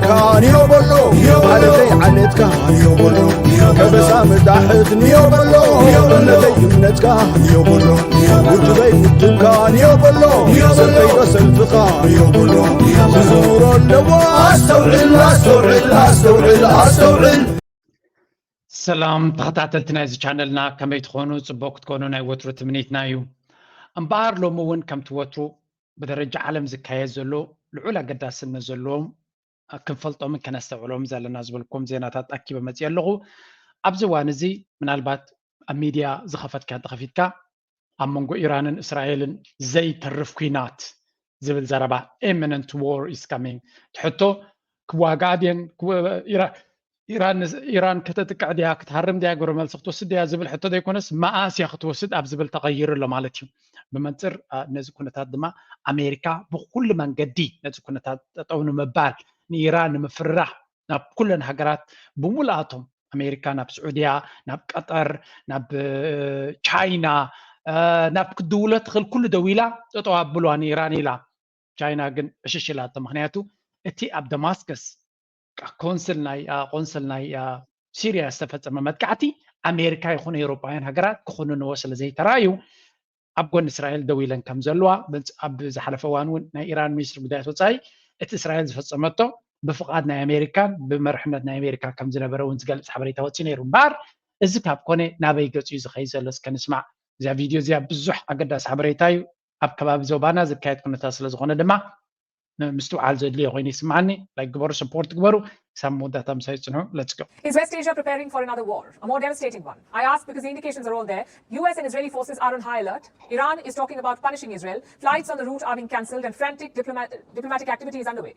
ካንዮ በሎ ዓለተይ ዓለትካ ንዮ በሎ ከበሳ ምዳሕት ንዮ በሎ እምነተይ እምነትካ ንዮ በሎ ውድበይ ውድብካ ንዮ በሎ ሰልፈይ ዶ ሰልፍኻ ንዮ በሎ ክዝውሮ ኣለዎ ኣስተውዕል ኣስተውዕል ኣስተውዕል ኣስተውዕል ሰላም ተኸታተልቲ ናይዚ ቻነልና ከመይ ትኾኑ? ፅቡቅ ክትኮኑ ናይ ወትሩ ትምኒትና እዩ። እምበኣር ሎሚ እውን ከምቲ ወትሩ ብደረጃ ዓለም ዝካየድ ዘሎ ልዑል ኣገዳስነት ዘለዎም ክንፈልጦምን ከነስተውዕሎም ዘለና ዝበልኩም ዜናታት ኣኪበ መፅየ ኣለኹ። ኣብዚ እዋን እዚ ምናልባት ኣብ ሚድያ ዝኸፈትካ እንተኸፊትካ ኣብ መንጎ ኢራንን እስራኤልን ዘይተርፍ ኲናት ዝብል ዘረባ imminent war is coming ትሕቶ ክዋግኣ ድየን ኢራን ከተጥቅዕ ድያ ክትሃርም ድያ ግብረ መልሲ ክትወስድ ድያ ዝብል ሕቶ ዘይኮነስ መኣስ እያ ክትወስድ ኣብ ዝብል ተቐይሩ ኣሎ ማለት እዩ። ብመንፅር ነዚ ኩነታት ድማ ኣሜሪካ ብኩሉ መንገዲ ነዚ ኩነታት ጠጠው ንምባል ንኢራን ንምፍርራህ ናብ ኩለን ሃገራት ብምሉኣቶም ኣሜሪካ ናብ ስዑድያ ናብ ቀጠር ናብ ቻይና ናብ ክትድውሎ ትኽእል ኩሉ ደዊላ ጠጠው ኣብልዋ ንኢራን ኢላ። ቻይና ግን ዕሽሽ ኢላቶ። ምክንያቱ እቲ ኣብ ደማስከስ ቆንስል ናይ ቆንስል ናይ ሲርያ ዝተፈፀመ መጥቃዕቲ ኣሜሪካ ይኹን ኤውሮጳውያን ሃገራት ክኹንንዎ ስለ ዘይተራእዩ ኣብ ጎኒ እስራኤል ደው ኢለን ከም ዘለዋ ኣብ ዝሓለፈ እዋን እውን ናይ ኢራን ሚኒስትሪ ጉዳያት ወፃኢ እቲ እስራኤል ዝፈፀመቶ ብፍቓድ ናይ ኣሜሪካን ብመርሕነት ናይ ኣሜሪካ ከም ዝነበረ እውን ዝገልፅ ሓበሬታ ወፂኡ ነይሩ። እምበኣር እዚ ካብ ኮነ ናበይ ገፂ እዩ ዝኸይድ ዘሎ እስከ ንስማዕ። እዚኣ ቪድዮ እዚኣ ብዙሕ ኣገዳሲ ሓበሬታ እዩ። ኣብ ከባቢ ዞባና ዝካየድ ኩነታት ስለ ዝኾነ ድማ ምስትውዓል ዘድልዮ ኮይኑ ይስምዓኒ። ላይክ ግበሩ፣ ሰፖርት ግበሩ። ክሳብ መወዳእታ ምሳይ ፅንሑ። Let's go. Is West Asia preparing for another war, a more devastating one? I ask because the indications are all there. U S and Israeli forces are on high alert. Iran is talking about punishing Israel. Flights on the route are being cancelled and frantic diplomat- diplomatic activity is underway.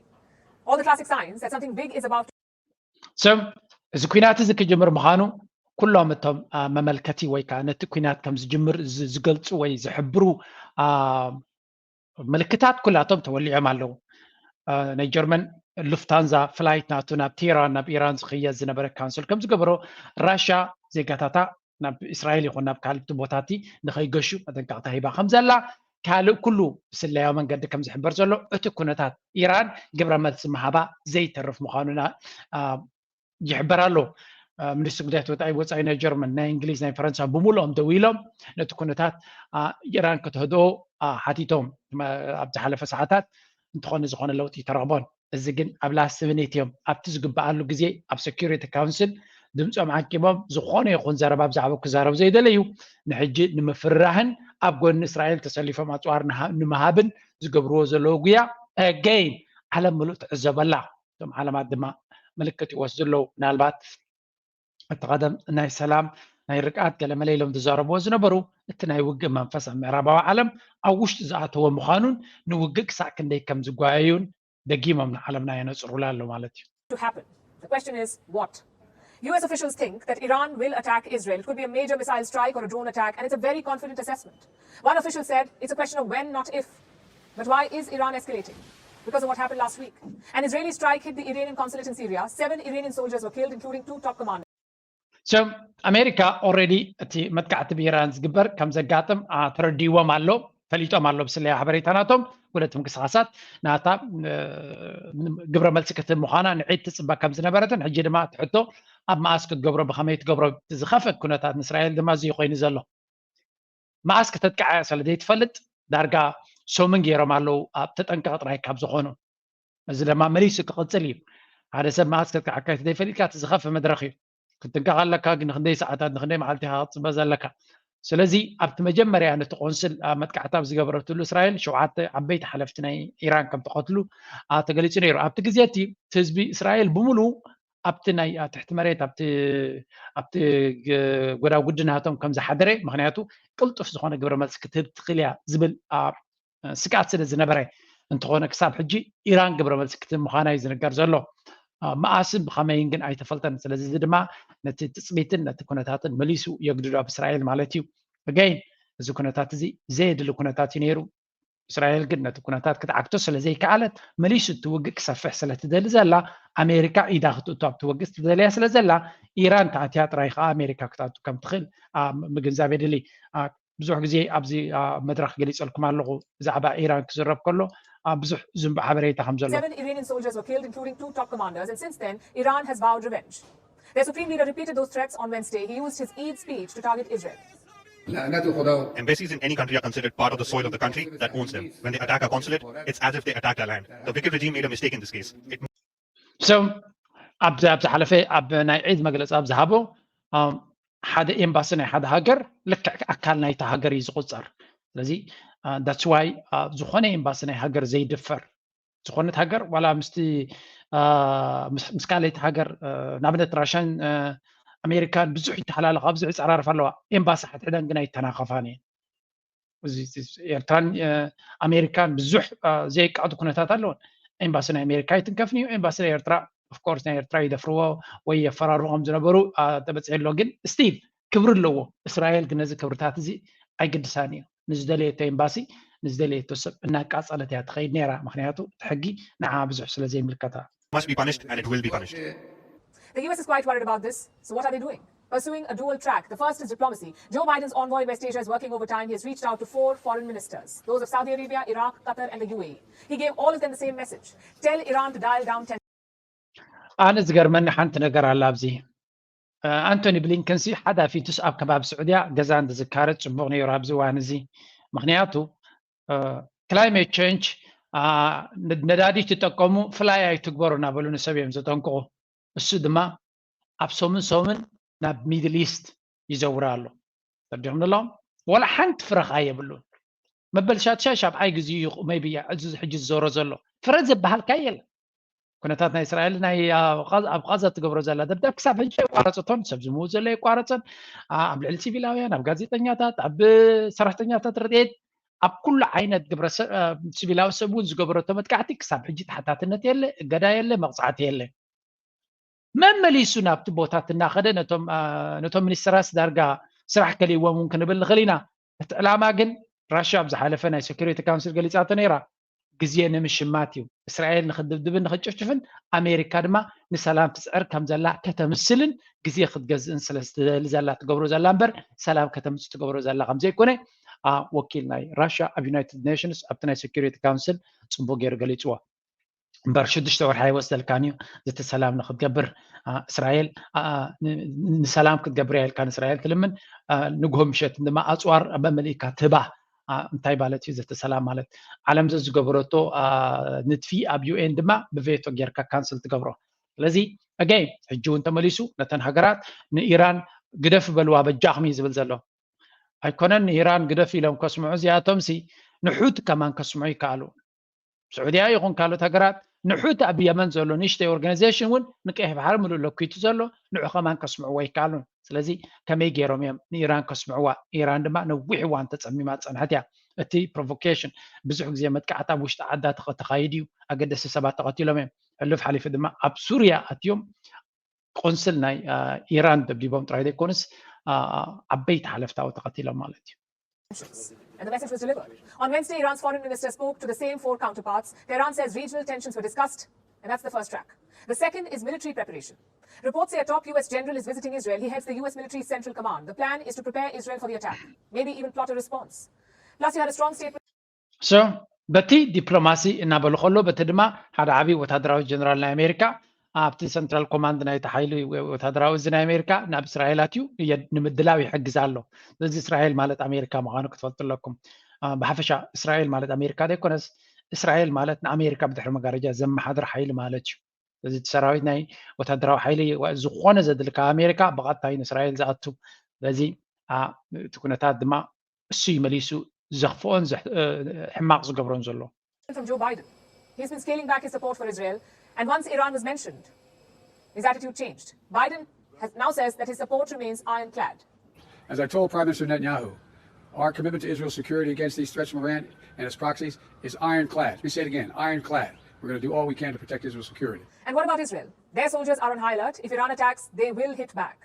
All the classic signs that something big is about to So እዚ ኩናት እዚ ክጅምር ምዃኑ ኩሎም እቶም መመልከቲ ወይ ከዓ ነቲ ኩናት ከም ዝጅምር ዝገልፁ ወይ ዝሕብሩ ምልክታት ኩላቶም ተወሊዖም ኣለዉ። ናይ ጀርመን ሉፍታንዛ ፍላይት ናቱ ናብ ቴህራን ናብ ኢራን ዝኽየድ ዝነበረ ካንስል ከም ዝገበሮ፣ ራሽያ ዜጋታታ ናብ እስራኤል ይኹን ናብ ካልእ ቦታቲ ንኸይገሹ መጠንቀቕታ ሂባ ከም ዘላ፣ ካልእ ኩሉ ብስለያዊ መንገዲ ከም ዝሕበር ዘሎ፣ እቲ ኩነታት ኢራን ግብረ መልሲ ምሃባ ዘይተርፍ ምዃኑና ይሕበር ኣሎ። ሚኒስትሪ ጉዳያት ወፃኢ ናይ ጀርመን፣ ናይ እንግሊዝ፣ ናይ ፈረንሳ ብምሉኦም ደው ኢሎም ነቲ ኩነታት ኢራን ከተህድኦ ሓቲቶም ኣብ ዝሓለፈ ሰዓታት። እንተኾነ ዝኾነ ለውጢ ተረኽቦን። እዚ ግን ኣብ ላስት ሚኒት እዮም ኣብቲ ዝግበኣሉ ግዜ ኣብ ሴኩሪቲ ካውንስል ድምፆም ዓቂቦም ዝኾነ ይኹን ዘረባ ብዛዕባ ክዛረቡ ዘይደለዩ። ንሕጂ ንምፍርራህን ኣብ ጎኒ እስራኤል ተሰሊፎም ኣፅዋር ንምሃብን ዝገብርዎ ዘለዉ ጉያ ኣገይን ዓለም ምሉእ ትዕዘበላ። እቶም ዓለማት ድማ ምልክት ይወስዱ ኣለዉ። ምናልባት እቲ ቀደም ናይ ሰላም ናይ ርግኣት ገለመለ ኢሎም ዝዛረብዎ ዝነበሩ እቲ ናይ ውግእ መንፈስ ኣብ ምዕራባዊ ዓለም ኣብ ውሽጢ ዝኣተወ ምዃኑን ንውግእ ክሳዕ ክንደይ ከም ዝጓየዩን ደጊሞም ንዓለምና የነፅሩላ ኣሎ ማለት እዩ። to happen. The question is what? U S officials think that Iran will attack Israel. It could be a major missile strike or a drone attack, and it's a very confident assessment. One official said it's a question of when, not if. But why is Iran escalating? Because of what happened last week. An Israeli strike hit the Iranian consulate in Syria. Seven Iranian soldiers were killed, including two top commanders. So ኣሜሪካ ኦልሬዲ እቲ መጥቃዕቲ ብኢራን ዝግበር ከም ዘጋጥም ተረዲዎም ኣሎ፣ ፈሊጦም ኣሎ። ብስለያ ሓበሬታ ናቶም ጉለት ምንቅስቃሳት ናታ ግብረ መልሲ ክትህብ ምዃና ንዒድ ትፅበ ከም ዝነበረትን ሕጂ ድማ ትሕቶ ኣብ መኣስ ክትገብሮ ብኸመይ ትገብሮ ዝኸፈት ኩነታት ንእስራኤል ድማ እዚ ኮይኑ ዘሎ። መኣስ ከተጥቅዓ እያ ስለ ዘይትፈልጥ ዳርጋ ሶምን ገይሮም ኣለዉ ኣብ ተጠንቀቕ ጥራይ ካብ ዝኾኑ። እዚ ድማ መሊሱ ክቕፅል እዩ። ሓደ ሰብ መኣስ ከጥቅዓካ እቲ ዘይፈሊጥካ እቲ ዝኸፍእ መድረኽ እዩ። ክትጥንቀቕ ኣለካ፣ ግን ንክንደይ ሰዓታት ንክንደይ መዓልቲ ኢኻ ክትፅበ ዘለካ። ስለዚ ኣብቲ መጀመርያ ነቲ ቆንስል መጥቃዕታ ኣብ ዝገበረትሉ እስራኤል ሸውዓተ ዓበይቲ ሓለፍቲ ናይ ኢራን ከም ተቐትሉ ተገሊፁ ነይሩ። ኣብቲ ግዜ እቲ ህዝቢ እስራኤል ብምሉ ኣብቲ ናይ ትሕቲ መሬት ኣብቲ ጎዳጉዲ ናቶም ከም ዝሓደረ፣ ምክንያቱ ቅልጡፍ ዝኾነ ግብረ መልሲ ክትህብ ትኽእል እያ ዝብል ስግኣት ስለ ዝነበረ። እንተኾነ ክሳብ ሕጂ ኢራን ግብረ መልሲ ክትህብ ምዃና እዩ ዝንገር ዘሎ። መኣስን ብኸመይን ግን ኣይተፈልጠን። ስለዚ እዚ ድማ ነቲ ትፅቢትን ነቲ ኩነታትን መሊሱ የግድዶ ኣብ እስራኤል ማለት እዩ። ኣገይን እዚ ኩነታት እዚ ዘየድሊ ኩነታት እዩ ነይሩ። እስራኤል ግን ነቲ ኩነታት ክትዓግቶ ስለ ዘይከኣለት መሊሱ እቲ ውግእ ክሰፍሕ ስለ ትደሊ ዘላ፣ ኣሜሪካ ኢዳ ክትእቱ ኣብቲ ውግእ ትደልያ ስለ ዘላ፣ ኢራን ተኣትያ ጥራይ ከዓ ኣሜሪካ ክትኣቱ ከም ትኽእል ምግንዛብ የድሊ። ብዙሕ ግዜ ኣብዚ መድረኽ ገሊፀልኩም ኣለኹ፣ ብዛዕባ ኢራን ክዝረብ ከሎ ብዙሕ ዝንባዕ ሓበሬታ ከም ዘሎ። Seven Iranian soldiers were killed, including two top commanders, and since then, Iran has vowed revenge. Their supreme leader repeated those threats on Wednesday. He used his Eid speech to target Israel. Embassies in any country are considered part of the soil of the country that owns them. When they attack our consulate, it's as if they attacked our land. The wicked regime made a mistake in this case. It So ኣብዚ ኣብ ዝሓለፈ ኣብ ናይ ዒድ መግለፂ ኣብ ዝሃቦ ሓደ ኤምባሲ ናይ ሓደ ሃገር ልክዕ ኣካል ናይቲ ሃገር እዩ ዝቁፀር። ስለዚ that's why ዝኾነ ኤምባሲ ናይ ሃገር ዘይድፈር፣ ዝኾነት ሃገር ዋላ ምስቲ ምስ ካልኣይቲ ሃገር፣ ንኣብነት ራሽያን ኣሜሪካን ብዙሕ ይተሓላለኻ፣ ብዙሕ ይፀራረፋ ኣለዋ። ኤምባሲ ሓድሕደን ግን ኣይተናኸፋን እየን። ኤርትራን ኣሜሪካን ብዙሕ ዘይቃዕዱ ኩነታት ኣለዎን። ኤምባሲ ናይ ኣሜሪካ ኣይትንከፍን እዩ። ኤምባሲ ናይ ኤርትራ ኦፍኮርስ ናይ ኤርትራ ይደፍርዎ ወይ የፈራሩ ከም ዝነበሩ ተበፂሑ ኣሎ። ግን ስቲል ክብሪ ኣለዎ። እስራኤል ግን ነዚ ክብርታት እዚ ኣይግድሳን እዩ። ንዝደለየቶ ኤምባሲ ንዝደለየቶ ሰብ እናቃፀለት እያ ትኸይድ ነይራ። ምክንያቱ እቲ ሕጊ ንዓ ብዙሕ ስለ ዘይምልከታ። must be punished and it will be punished. The U S is quite worried about this. So what are they doing? Pursuing a dual track. The first is diplomacy. Joe Biden's envoy in West Asia is working overtime. He has reached out to four foreign ministers, those of Saudi Arabia, Iraq, Qatar, and the U A E. He gave all of them the same message. Tell Iran to dial down tensions. ኣነ ዝገርመኒ ሓንቲ ነገር ኣላ ኣብዚ። ኣንቶኒ ብሊንከን ሲ ሓዳፊቱስ ኣብ ከባቢ ስዑድያ ገዛ እንተዝካረጽ ጽቡቕ ነይሩ ኣብዚ እዋን እዚ። ምኽንያቱ climate change ነዳዲ ትጠቀሙ ፍላይ ኣይትግበሩ እናበሉ ንሰብ እዮም ዘጠንቅቑ። እሱ ድማ ኣብ ሰሙን ሰሙን ናብ ሚድል ኢስት ይዘውር ኣሎ። ተረዲኹም ኣለኹም? ወላ ሓንቲ ፍረ ኸኣ የብሉን። መበል ሻድሻይ ሻብዓይ ግዜ እዩ maybe እዚ ሕጂ ዝዞሮ ዘሎ። ፍረ ዝበሃል ከኣ የለን። ኩነታት ናይ እስራኤል ናይ ኣብ ቓዛ ትገብሮ ዘላ ደብዳብ ክሳብ ሕጂ ኣይቋረፀቶን። ሰብ ዝምውት ዘሎ ኣይቋረፀን። ኣብ ልዕሊ ሲቪላውያን፣ ኣብ ጋዜጠኛታት፣ ኣብ ሰራሕተኛታት ረድኤት፣ ኣብ ኩሉ ዓይነት ግብረ ሲቪላዊ ሰብ እውን ዝገበረቶ መጥቃዕቲ ክሳብ ሕጂ ተሓታትነት የለ፣ እገዳ የለ፣ መቕፃዕቲ የለ። መመሊሱ ናብቲ ቦታ እናኸደ ነቶም ሚኒስተራት ዳርጋ ስራሕ ከሊዎም እውን ክንብል ንኽእል ኢና። እቲ ዕላማ ግን ራሽያ ኣብ ዝሓለፈ ናይ ሴኩሪቲ ካውንስል ገሊፃቶ ነይራ። ግዜ ንምሽማት እዩ። እስራኤል ንኽድብድብን ንኽጭፍጭፍን ኣሜሪካ ድማ ንሰላም ትፅዕር ከም ዘላ ከተምስልን ግዜ ክትገዝእን ስለ ትደሊ ዘላ ትገብሮ ዘላ እምበር ሰላም ከተምፅእ ትገብሮ ዘላ ከም ዘይኮነ ወኪል ናይ ራሽያ ኣብ ዩናይትድ ኔሽንስ ኣብቲ ናይ ሴኩሪቲ ካውንስል ፅቡቅ ገይሩ ገሊፅዎ። እምበር ሽዱሽተ ወርሒ ኣይወስደልካን እዩ ዘተ ሰላም ንክትገብር። እስራኤል ንሰላም ክትገብር እያ ኢልካ ንእስራኤል ትልምን ንግሆ ምሸት ድማ ኣፅዋር መመሊእካ ትህባ። እንታይ ማለት እዩ ዘተ ሰላም ማለት? ዓለም ዘዝገበረቶ ንጥፊ ኣብ ዩኤን ድማ ብቬቶ ጌርካ ካንስል ትገብሮ። ስለዚ ኣገይ ሕጂ እውን ተመሊሱ ነተን ሃገራት ንኢራን ግደፍ በልዋ በጃኹም እዩ ዝብል ዘሎ። ኣይኮነን ንኢራን ግደፍ ኢሎም ከስምዑ እዚኣቶም ሲ ንሑቲ ከማን ከስምዑ ይከኣሉ። ስዑድያ ይኹን ካልኦት ሃገራት ንሑቲ ኣብ የመን ዘሎ ንእሽተይ ኦርጋናይዜሽን እውን ንቀይሕ ባሕሪ ምሉእ ለኪቱ ዘሎ ንዑ ከማን ከስምዕዎ ኣይከኣሉን። ስለዚ ከመይ ገይሮም እዮም ንኢራን ከስምዕዋ? ኢራን ድማ ነዊሕ እዋን ተፀሚማ ዝፀንሐት እያ። እቲ ፕሮቮኬሽን ብዙሕ ግዜ መጥቃዕቲ ኣብ ውሽጢ ዓዳ ተኻይዱ እዩ። ኣገደስቲ ሰባት ተቐቲሎም እዮም። ሕሉፍ ሓሊፉ ድማ ኣብ ሱርያ ኣትዮም ቆንስል ናይ ኢራን ደብዲቦም ጥራይ ዘይኮኑስ ዓበይቲ ሓለፍታዊ ተቐቲሎም ማለት እዩ። And the message was delivered. On Wednesday, Iran's foreign minister spoke to the same four counterparts. Tehran says regional tensions were discussed, and that's the first track. The second is military preparation. Reports say a top U S general is visiting Israel. He heads the U S military's central command. The plan is to prepare Israel for the attack, maybe even plot a response. Plus, you had a strong statement. So በቲ ዲፕሎማሲ እናበሉ ከሎ በቲ ድማ ሓደ ዓብዪ ወታደራዊ ጀነራል ናይ ኣሜሪካ ኣብቲ ሰንትራል ኮማንድ ናይቲ ሓይሊ ወታደራዊ እዚ ናይ ኣሜሪካ ናብ እስራኤል ኣትዩ ንምድላው ይሕግዝ ኣሎ። ስለዚ እስራኤል ማለት ኣሜሪካ ምዃኑ ክትፈልጡ ኣለኩም። ብሓፈሻ እስራኤል ማለት ኣሜሪካ ዘይኮነስ እስራኤል ማለት ንኣሜሪካ ብድሕሪ መጋረጃ ዘመሓድር ሓይሊ ማለት እዩ። ስለዚ እቲ ሰራዊት ናይ ወታደራዊ ሓይሊ ዝኾነ ዘድልካ ኣሜሪካ ብቐጥታ እዩ ንእስራኤል ዝኣቱ። ስለዚ እቲ ኩነታት ድማ እሱ እዩ መሊሱ ዘኽፍኦን ሕማቕ ዝገብሮን ዘሎ። From Joe Biden. He's been scaling back his support for Israel, and once Iran was mentioned, his attitude changed. Biden has, now says that his support remains ironclad. As I told Prime Minister Netanyahu, our commitment to Israel's security against these threats from Iran and its proxies is ironclad. Let me say it again, ironclad. We're going to do all we can to protect Israel's security. And what about Israel? Their soldiers are on high alert. If Iran attacks, they will hit back.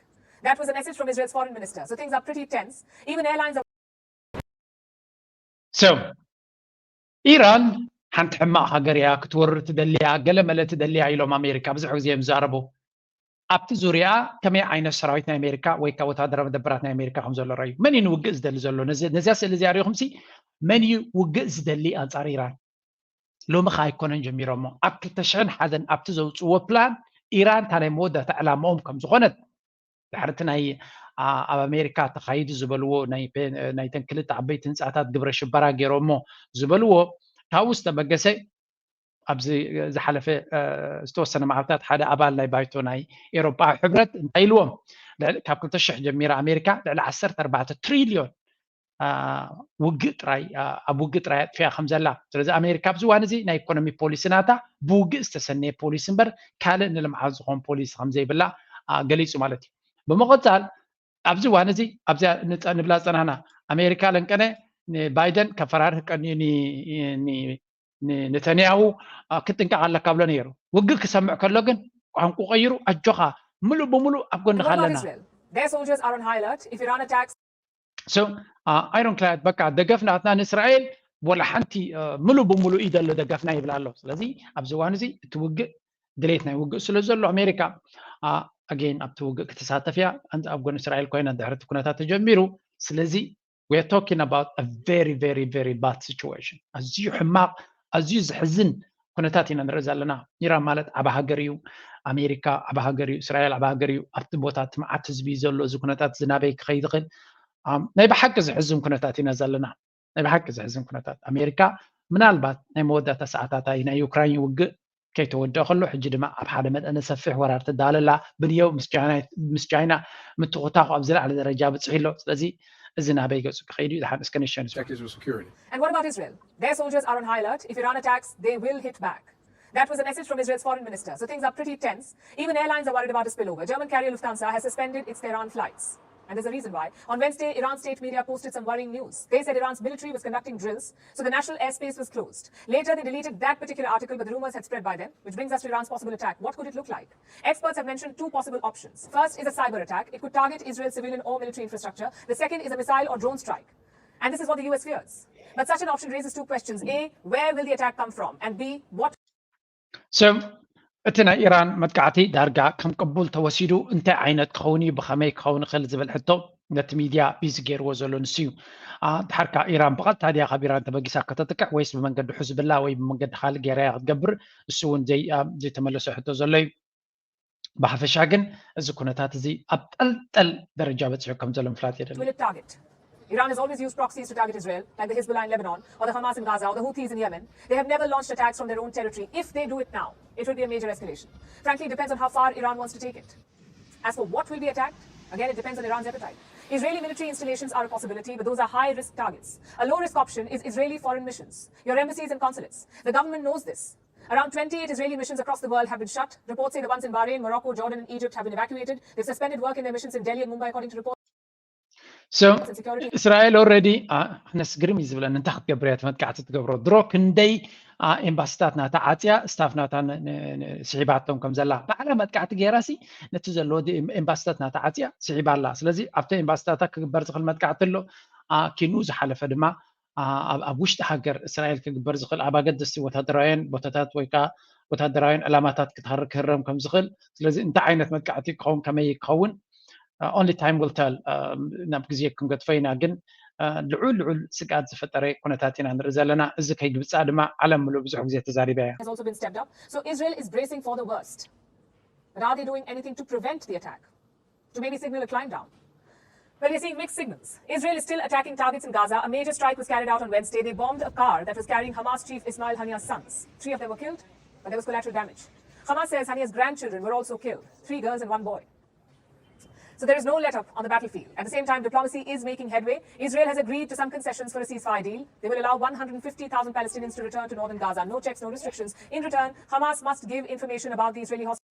That was a message from Israel's foreign minister. So things are pretty tense. Even airlines are So ኢራን ሓንቲ ሕማቕ ሃገር እያ ክትወርር ትደልያ ገለ መለ ትደልያ ኢሎም ኣሜሪካ ብዙሕ ግዜ እዮም ዝዛረቡ። ኣብቲ ዙርያ ከመይ ዓይነት ሰራዊት ናይ ኣሜሪካ ወይ ከዓ ወታደራዊ መደበራት ናይ ኣሜሪካ ከም ዘሎ ረዩ። መን እዩ ንውግእ ዝደሊ ዘሎ? ነዚያ ስእሊ እዚኣ ሪኹምሲ፣ መን እዩ ውግእ ዝደሊ ኣንጻር ኢራን? ሎሚ ከ ኣይኮነን ጀሚሮሞ። ኣብ ክልተ ሽሕን ሓደን ኣብቲ ዘውፅዎ ፕላን ኢራን እታ ናይ መወዳእታ ዕላማኦም ከም ዝኾነት ድሕርቲ ናይ ኣብ ኣሜሪካ ተኻይዱ ዝበልዎ ናይተን ክልተ ዓበይቲ ህንፃታት ግብረ ሽበራ ገይሮሞ ዝበልዎ ካብኡ ዝተበገሰ ኣብዚ ዝሓለፈ ዝተወሰነ መዓልታት ሓደ ኣባል ናይ ባይቶ ናይ ኤሮጳ ሕብረት እንታይ ኢልዎም? ካብ ክልተ ሽሕ ጀሚራ ኣሜሪካ ልዕሊ ዓሰርተ ኣርባዕተ ትሪልዮን ውግእ ጥራይ ኣብ ውግእ ጥራይ ኣጥፊያ ከም ዘላ። ስለዚ ኣሜሪካ ኣብዚ እዋን እዚ ናይ ኢኮኖሚ ፖሊሲ ናታ ብውግእ ዝተሰነየ ፖሊሲ እምበር ካልእ ንልምዓት ዝኾን ፖሊሲ ከም ዘይብላ ገሊፁ ማለት እዩ። ብምቕፃል ኣብዚ እዋን እዚ ኣብዚኣ ንብላ ዝፀናሕና ኣሜሪካ ለንቀነ ንባይደን ከፈራርህ ቀንዩ ንነተንያሁ ክትጥንቀቕ ኣለካ ብሎ ነይሩ። ውግእ ክሰምዕ ከሎ ግን ቋንቁ ቀይሩ ኣጆኻ ምሉእ ብምሉእ ኣብ ጎንኻ ኣለና። Their soldiers are on high alert. If Iran attacks, So, uh, ironclad በቃ ደገፍ ናትና ንእስራኤል ወላ ሓንቲ ምሉእ ብምሉእ እዩ ዘሎ ደገፍና ይብል ኣሎ። ስለዚ ኣብዚ እዋን እዚ እቲ ውግእ ድሌት ናይ ውግእ ስለ ዘሎ ኣሜሪካ ኣጌን ኣብቲ ውግእ ክትሳተፍ እያ። ኣብ ጎን እስራኤል ኮይና ድሕሪ እቲ ኩነታት ተጀሚሩ። ስለዚ we are talking about a very very very bad situation። ኣዝዩ ሕማቕ ኣዝዩ ዘሕዝን ኩነታት ኢና ንርኢ ዘለና። ኢራን ማለት ዓቢ ሃገር እዩ። ኣሜሪካ ዓቢ ሃገር እዩ። እስራኤል ዓቢ ሃገር እዩ። ኣብቲ ቦታ እቲ መዓት ህዝቢ እዩ ዘሎ። እዚ ኩነታት እዚ ናበይ ክኸይድ ይኽእል? ናይ ብሓቂ ዘሕዝን ኩነታት ኢና ዘለና። ናይ ብሓቂ ዘሕዝን ኩነታት። ኣሜሪካ ምናልባት ናይ መወዳእታ ሰዓታታ እዩ ናይ ዩክራይን ውግእ ከይተወደአ ከሎ ሕጂ ድማ ኣብ ሓደ መጠነ ሰፊሕ ወራር ትዳለላ ብንየው ምስ ቻይና ምትኹታኹ ኣብ ዝለዓለ ደረጃ ብፅሒ ኣሎ። ስለዚ እዚ ናበይ ገፁ ክኸይድ እዩ? ድሓን እስከ ንሸንሱ። And what about Israel? Their soldiers are on high alert. If Iran attacks, they will hit back. That was a message from Israel's foreign minister. So things are pretty tense. Even airlines are worried about a spillover. German carrier Lufthansa has suspended its Tehran flights. And there's a reason why. On Wednesday, Iran state media posted some worrying news. They said Iran's military was conducting drills, so the national airspace was closed. Later, they deleted that particular article, but the rumors had spread by then, which brings us to Iran's possible attack. What could it look like? Experts have mentioned two possible options. First is a cyber attack. It could target Israel's civilian or military infrastructure. The second is a missile or drone strike. And this is what the U S fears. But such an option raises two questions. A, where will the attack come from? And B, what So እቲ ናይ ኢራን መጥቃዕቲ ዳርጋ ከም ቅቡል ተወሲዱ እንታይ ዓይነት ክኸውን እዩ፣ ብኸመይ ክኸውን ይኽእል ዝብል ሕቶ ነቲ ሚድያ ቢዚ ገይርዎ ዘሎ ንሱ እዩ። ድሓርካ ኢራን ብቐጥታ ድያ ካብ ኢራን ተበጊሳ ከተጥቅዕ ወይስ ብመንገዲ ሑዝብላ ወይ ብመንገዲ ካልእ ገይራ ክትገብር፣ እሱ እውን ዘይተመለሰ ሕቶ ዘሎ እዩ። ብሓፈሻ ግን እዚ ኩነታት እዚ ኣብ ጠልጠል ደረጃ በፂሑ ከም ዘሎ ምፍላጥ የድሊ። Iran has always used proxies to target Israel, like the Hezbollah in Lebanon or the Hamas in Gaza or the Houthis in Yemen. They have never launched attacks from their own territory. If they do it now, it would be a major escalation. Frankly, it depends on how far Iran wants to take it. As for what will be attacked, again, it depends on Iran's appetite. Israeli military installations are a possibility, but those are high-risk targets. A low-risk option is Israeli foreign missions, your embassies and consulates. The government knows this. Around twenty-eight Israeli missions across the world have been shut. Reports say the ones in Bahrain, Morocco, Jordan, and Egypt have been evacuated. They've suspended work in their missions in Delhi and Mumbai, according to reports. So እስራኤል ኦልሬዲ ነስግርም እዩ ዝብለን እንታይ ክትገብር እያ መጥቃዕቲ ትገብሮ ድሮ ክንደይ ኤምባሲታት ናታ ዓፅያ ስታፍ ናታ ስሒባቶም ከም ዘላ ባዕላ መጥቃዕቲ ገይራ ሲ ነቲ ዘለዎ ኤምባሲታት ናታ ዓፅያ ስሒባ ኣላ። ስለዚ ኣብቲ ኤምባሲታታ ክግበር ዝኽእል መጥቃዕቲ ኣሎ። ኪኑ ዝሓለፈ ድማ ኣብ ውሽጢ ሃገር እስራኤል ክግበር ዝኽእል ኣብ ኣገደስቲ ወታደራውያን ቦታታት ወይ ከዓ ወታደራውያን ዕላማታት ክህረም ከም ዝኽእል። ስለዚ እንታይ ዓይነት መጥቃዕቲ ክኸውን ከመይ ክኸውን only time will tell። ናብ ግዜ ክንገድፎ ኢና። ግን ልዑል ልዑል ስግኣት ዝፈጠረ ኩነታት ኢና ንርኢ ዘለና። እዚ ከይግብፃ ድማ ዓለም ምሉእ ብዙሕ ግዜ ተዛሪባ እያ። So Israel is bracing for the worst. But are they doing anything to prevent the attack? To maybe signal a climb down? Well, we're seeing mixed signals. Israel is still attacking targets in Gaza. A major strike was carried out on Wednesday. They bombed a car that was carrying Hamas chief Ismail Haniyeh's sons. Three of them were killed, but there was collateral damage. Hamas says Haniyeh's grandchildren were also killed, three girls and one boy. So there is no let-up on the battlefield. At the same time, diplomacy is making headway. Israel has agreed to some concessions for a ceasefire deal. They will allow one hundred fifty thousand Palestinians to return to northern Gaza. No checks, no restrictions. In return, Hamas must give information about the Israeli hostages.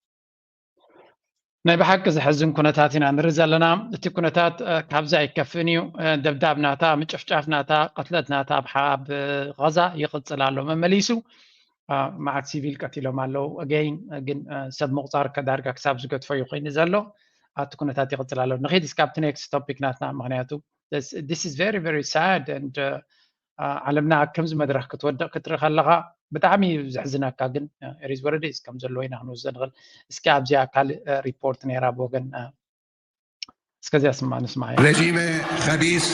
ናይ ብሓቂ ዘሕዝን ኩነታት ኢና ንርኢ ዘለና። እቲ ኩነታት ካብዚ ኣይከፍእን እዩ። ደብዳብ ናታ፣ ምጭፍጫፍ ናታ፣ ቅትለት ናታ ኣብ ጋዛ ይቕፅል ኣሎ መመሊሱ። መዓት ሲቪል ቀቲሎም ኣለዉ። ኣገይን ግን ሰብ ምቑፃር ከዳርጋ ክሳብ ዝገድፎ እዩ ኮይኑ ዘሎ። ኣብቲ ኩነታት ይቕፅል ኣሎ። ንኺድ እስካብ እቲ ኔክስት ቶፒክ ናትና፣ ምክንያቱ this is very very sad and ዓለምና ኣብ ከምዚ መድረክ ክትወድቕ ክትርኢ ከለኻ ብጣዕሚ እዩ ዘሕዝነካ፣ ግን ሪዝ ወረደ ከም ዘለዎ ኢና ክንወስዶ ንኽእል። እስኪ ኣብዚኣ ካልእ ሪፖርት ነይራ ብወገን እስከዚያ ስማ ንስማያ። رژیم خبیث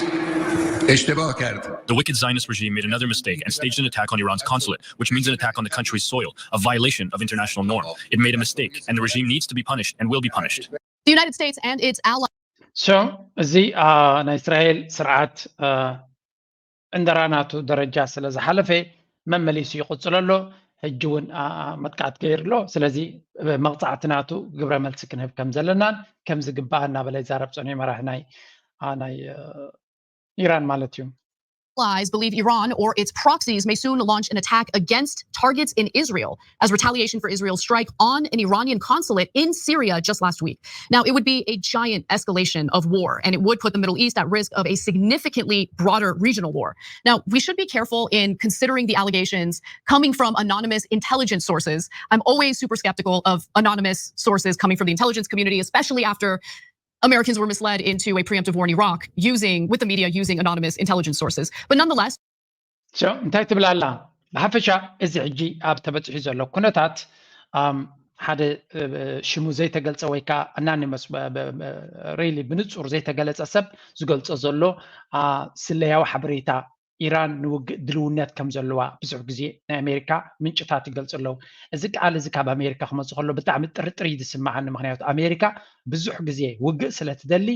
اشتباه کرد. The wicked Zionist regime made another mistake and staged an attack on Iran's consulate, which means an attack on the country's soil, a violation of international norm. It made a mistake, and the regime needs to be punished and will be punished. The United States and its allies. So እዚ ናይ እስራኤል ስርዓት ዕንደራ ናቱ ደረጃ ስለ ዝሓለፈ መመሊሱ ይቕፅሎ ኣሎ። ሕጂ እውን መጥቃዕቲ ገይሩ ኣሎ። ስለዚ መቕፃዕቲ ናቱ ግብረ መልሲ ክንህብ ከም ዘለናን ከም ዝግባእ እናበለ ይዛረብ ፀኒሑ መራሒ ናይ ናይ ኢራን ማለት እዩ። Allies believe Iran or its proxies may soon launch an attack against targets in Israel as retaliation for Israel's strike on an Iranian consulate in Syria just last week. Now, it would be a giant escalation of war, and it would put the Middle East at risk of a significantly broader regional war. Now, we should be careful in considering the allegations coming from anonymous intelligence sources. I'm always super skeptical of anonymous sources coming from the intelligence community, especially after Americans were misled into a preemptive war in Iraq using, with the media using anonymous intelligence sources. But nonetheless, So እንታይ ትብል ኣላ? ብሓፈሻ እዚ ሕጂ ኣብ ተበፂሑ ዘሎ ኩነታት ሓደ ሽሙ ዘይተገልፀ ወይ ከዓ ኣናኒመስ ሪሊ ብንፁር ዘይተገለፀ ሰብ ዝገልፆ ዘሎ ስለያዊ ሓበሬታ ኢራን ንውግእ ድልውነት ከም ዘለዋ ብዙሕ ግዜ ናይ ኣሜሪካ ምንጭታት ይገልፁ ኣለዉ። እዚ ቃል እዚ ካብ ኣሜሪካ ክመፅእ ከሎ ብጣዕሚ ጥርጥር እዩ ዝስምዓኒ። ምክንያቱ ኣሜሪካ ብዙሕ ግዜ ውግእ ስለ ትደሊ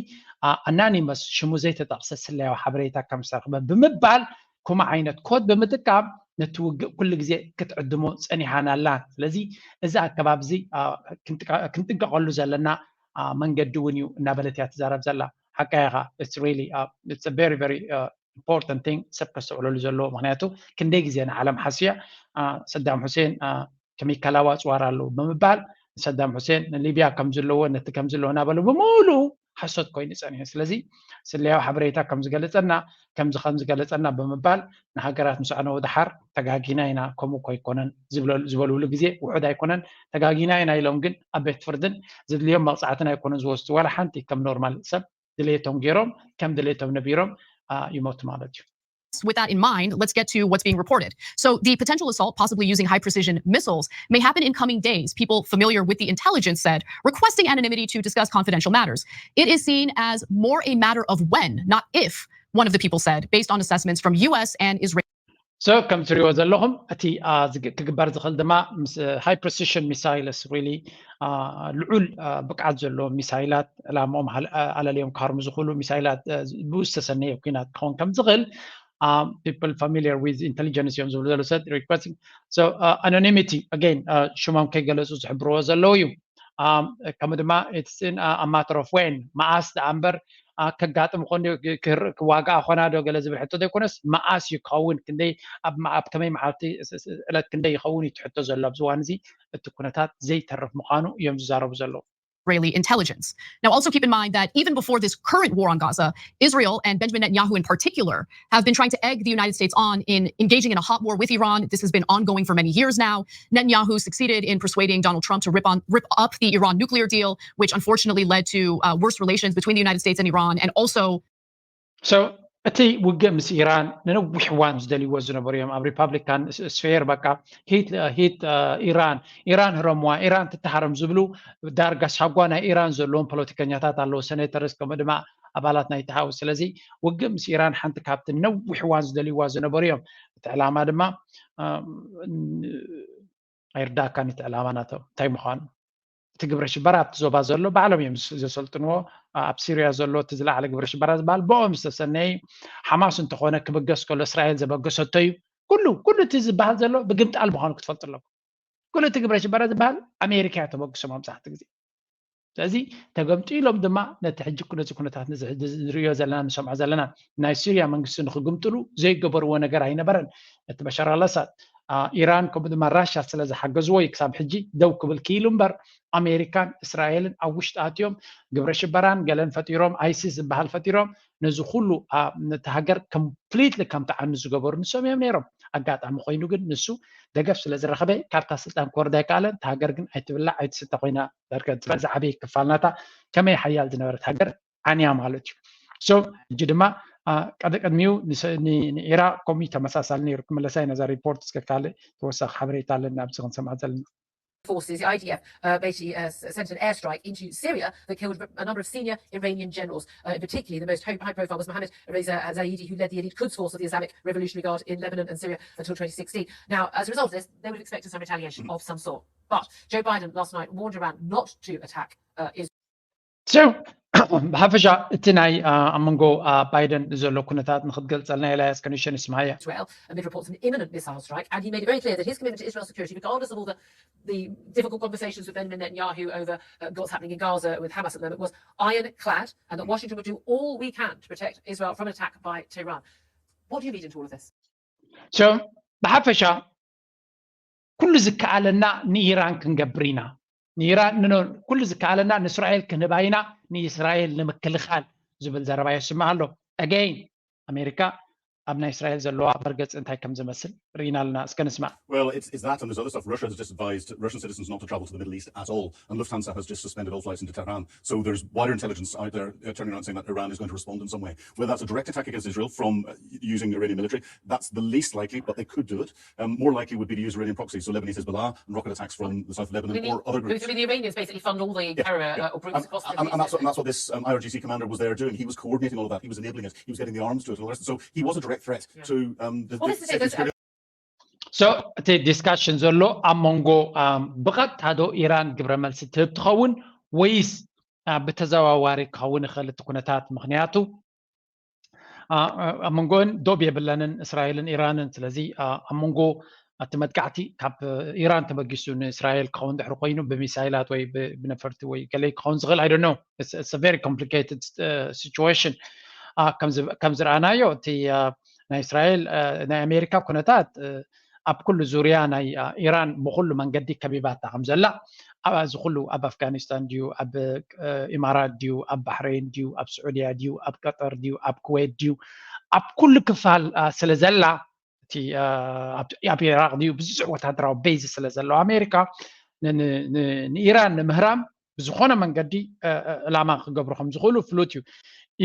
ኣናኒመስ ሽሙ ዘይተጠቕሰ ስለያዊ ሓበሬታ ከም ዝተረኽበ ብምባል ከምኡ ዓይነት ኮድ ብምጥቃም ነቲ ውግእ ኩሉ ግዜ ክትዕድሞ ፀኒሓን ኣላን። ስለዚ እዚ ኣከባቢ እዚ ክንጥንቀቐሉ ዘለና መንገዲ እውን እዩ እናበለት እያ ትዛረብ ዘላ። ሓቃ ኢኻ። It's really very very important thing ሰብ ከስተውዕለሉ ዘለዎ። ምክንያቱ ክንደይ ግዜ ንዓለም ሓስያ ሰዳም ሁሴን ከሚካላዊ ኣፅዋር ኣለዉ ብምባል ንሰዳም ሁሴን ንሊብያ ከም ዘለዎ ነቲ ከም ዘለዎ እናበሉ ብምሉኡ ሓሶት ኮይኑ ፀኒሑ። ስለዚ ስለያዊ ሓበሬታ ከም ዝገለፀና ከምዚ ከም ዝገለፀና ብምባል ንሃገራት ምስ ኣዕነዉ ደሓር ተጋጊና ኢና፣ ከምኡ እኮ ኣይኮነን ዝበልሉ ግዜ ውሑድ ኣይኮነን። ተጋጊና ኢና ኢሎም ግን ኣብ ቤት ፍርድን ዝድልዮም መቕፃዕትን ኣይኮኑን ዝወስዱ። ዋላ ሓንቲ ከም ኖርማል ሰብ ድሌቶም ገይሮም ከም ድሌቶም ነቢሮም ይሞቱ ማለት እዩ። With that in mind, let's get to what's being reported. So, the potential assault, possibly using high precision missiles, may happen in coming days, people familiar with the intelligence said, requesting anonymity to discuss confidential matters. It is seen as more a matter of when, not if, one of the people said, based on assessments from U S and Israel. So ከም ትሪእዎ ዘለኹም እቲ ክግበር ዝኽእል ድማ ምስ high precision missiles really ልዑል ብቅዓት ዘለዎ ሚሳይላት ዕላምኦም ኣለልዮም ክሃርሙ ዝኽእሉ ሚሳይላት ብኡ ዝተሰነየ ኩናት ክኸውን ከም ዝኽእል people familiar with intelligence እዮም ዝብሉ ዘለዉ ሰብ requesting. So anonymity again ሽሞም ከይገለፁ ዝሕብርዎ ዘለዉ እዩ። ከምኡ ድማ it's a matter of when መዓስ ደኣ እምበር ከጋጥም ይኾን ክዋጋኣ ኾና ዶ ገለ ዝብል ሕቶ ዘይኮነስ መዓስ እዩ ክኸውን ክንደይ ኣብ ከመይ መዓልቲ ዕለት ክንደይ ይኸውን እዩ ትሕቶ ዘሎ ኣብዚ እዋን እዚ እቲ ኩነታት ዘይተርፍ ምዃኑ እዮም ዝዛረቡ ዘለዉ። Israeli intelligence. Now, also keep in mind that even before this current war on Gaza, Israel and Benjamin Netanyahu in particular have been trying to egg the United States on in engaging in a hot war with Iran. This has been ongoing for many years now. Netanyahu succeeded in persuading Donald Trump to rip on rip up the Iran nuclear deal, which unfortunately led to uh, worse relations between the United States and Iran, and also So እቲ ውግእ ምስ ኢራን ንነዊሕ እዋን ዝደልይዎ ዝነበሩ እዮም። ኣብ ሪፓብሊካን ስፌር በቃ ሂት ሂት ኢራን ኢራን ህረምዋ ኢራን ትተሃረም ዝብሉ ዳርጋ ሳጓ ናይ ኢራን ዘለዎም ፖለቲከኛታት ኣለዉ፣ ሰኔተርስ ከምኡ ድማ ኣባላት ናይቲ ሃውስ። ስለዚ ውግእ ምስ ኢራን ሓንቲ ካብቲ ነዊሕ እዋን ዝደልይዋ ዝነበሩ እዮም። እቲ ዕላማ ድማ ኣይርዳእካን እቲ ዕላማ ናቶም እንታይ ምዃኑ። እቲ ግብረ ሽበራ ኣብቲ ዞባ ዘሎ ባዕሎም እዮም ዘሰልጥንዎ። ኣብ ሲርያ ዘሎ እቲ ዝለዓለ ግብረ ሽበራ ዝበሃል ብኦም ዝተሰነየ ሓማስ እንተኾነ ክብገስ ከሎ እስራኤል ዘበገሰቶ እዩ። ኩሉ ኩሉ እቲ ዝበሃል ዘሎ ብግምጣል ምዃኑ ክትፈልጡ ኣለኩም። ኩሉ እቲ ግብረ ሽበራ ዝበሃል ኣሜሪካ እያ ተበግሶ መብዛሕትኡ ግዜ። ስለዚ ተገምጢሎም ድማ ነቲ ሕጂ ነዚ ኩነታት ንሪዮ ዘለና ንሰምዖ ዘለና ናይ ሲርያ መንግስቲ ንክግምጥሉ ዘይገበርዎ ነገር ኣይነበረን። ነቲ በሻር ኣልኣሳድ ኢራን ከምኡ ድማ ራሻ ስለ ዝሓገዝዎ እዩ ክሳብ ሕጂ ደው ክብል ክኢሉ እምበር ኣሜሪካን እስራኤልን ኣብ ውሽጢ ኣትዮም ግብረ ሽበራን ገለን ፈጢሮም ኣይሲስ ዝበሃል ፈጢሮም ነዚ ኩሉ ነቲ ሃገር ኮምፕሊትሊ ከም ተዓኑ ዝገበሩ ንሶም እዮም ነይሮም። ኣጋጣሚ ኮይኑ ግን ንሱ ደገፍ ስለ ዝረኸበ ካብታ ስልጣን ክወርድ ኣይከኣለን። እታ ሃገር ግን ኣይትብላዕ ኣይትስተ ኮይና ዳርጋ ዝዓበየ ክፋል ናታ ከመይ ሓያል ዝነበረት ሃገር ዓንያ ማለት እዩ። So ሕጂ ድማ ቀደ ቅድሚኡ ንኢራቅ ከምኡ ተመሳሳሊ ነይሩ። ክምለሳ ነዛ ሪፖርት እስከ ካልእ ተወሳኺ ሓበሬታ ኣለና ኣብዚ ክንሰምዓ ዘለና። Forces, the I D F, uh, basically uh, sent an airstrike into Syria that killed a number of senior Iranian generals. Uh, particularly, the most high profile was Mohammad Reza Zaidi, who led the elite Quds Force of the Islamic Revolutionary Guard in Lebanon and Syria until twenty sixteen. Now, as a result of this, they would have expected some retaliation of some sort. But Joe Biden last night warned Iran not to attack uh, Israel. So, ብሓፈሻ እቲ ናይ ኣብ መንጎ ባይደን ዘሎ ኩነታት ንክትገልፀልና ኤልያስ ከንሸን ስማያ። Israel amid reports of an imminent missile strike, and he made it very clear that his commitment to Israel's security, regardless of all the the difficult conversations with Benjamin Netanyahu over uh, what's happening in Gaza with Hamas at the moment, was ironclad, and that Washington would do all we can to protect Israel from an attack by Tehran. What do you read into all of this? So, ብሓፈሻ ኩሉ ዝከኣለና ንኢራን ክንገብር ኢና። ንኢራን ኩሉ ዝከኣለና ንእስራኤል ክንህባ ኢና፣ ንእስራኤል ንምክልኻል ዝብል ዘረባ የስምዕ ኣሎ። Again፣ ኣሜሪካ ኣብ ናይ እስራኤል ዘለዋ መርገፂ እንታይ ከም ዝመስል ርኢና ኣለና። እስከ ንስማዕ። Well, it's, it's that and there's other stuff. Russia has just advised Russian citizens not to travel to the Middle East at all. And Lufthansa has just suspended all flights into Tehran. So there's wider intelligence out there uh, turning around saying that Iran is going to respond in some way. Whether that's a direct attack against Israel from uh, using Iranian military, that's the least likely, but they could do it. Um, more likely would be to use Iranian proxies, so Lebanese Hezbollah and rocket attacks from the south of Lebanon or other groups. The Iranians basically fund all the terror uh, or groups and, across the and, and, that's, and that's what this um, I R G C commander was there doing. He was coordinating all of that. He was enabling it. He was getting the arms to it and all the rest. So he was a direct threat to um, the, Well, this is it. There's- So እቲ ዲስካሽን ዘሎ ኣብ መንጎ ብቐጥታ ዶ ኢራን ግብረ መልሲ ትህብ ትኸውን ወይስ ብተዘዋዋሪ ክኸውን ይኽእል እቲ ኩነታት? ምክንያቱ ኣብ መንጎን ዶብ የብለንን እስራኤልን ኢራንን። ስለዚ ኣብ መንጎ እቲ መጥቃዕቲ ካብ ኢራን ተበጊሱ ንእስራኤል ክኸውን ድሕሪ ኮይኑ ብሚሳይላት ወይ ብነፈርቲ ወይ ገለ ክኸውን ዝኽእል I don't know. It's a very complicated situation. ከም ዝረኣናዮ እቲ ናይ እስራኤል ናይ ኣሜሪካ ኩነታት ኣብ ኩሉ ዙርያ ናይ ኢራን ብኩሉ መንገዲ ከቢባታ ከም ዘላ ኣብዚ ኩሉ ኣብ ኣፍጋኒስታን ድዩ ኣብ ኢማራት ድዩ ኣብ ባሕሬን ድዩ ኣብ ስዑድያ ድዩ ኣብ ቀጠር ድዩ ኣብ ኩዌት ድዩ ኣብ ኩሉ ክፋል ስለ ዘላ እቲ ኣብ ኢራቅ ድዩ ብዙሕ ወታደራዊ ቤዝ ስለ ዘለዎ ኣሜሪካ ንኢራን ንምህራም ብዝኾነ መንገዲ ዕላማ ክገብሩ ከም ዝኽእሉ ፍሉጥ እዩ።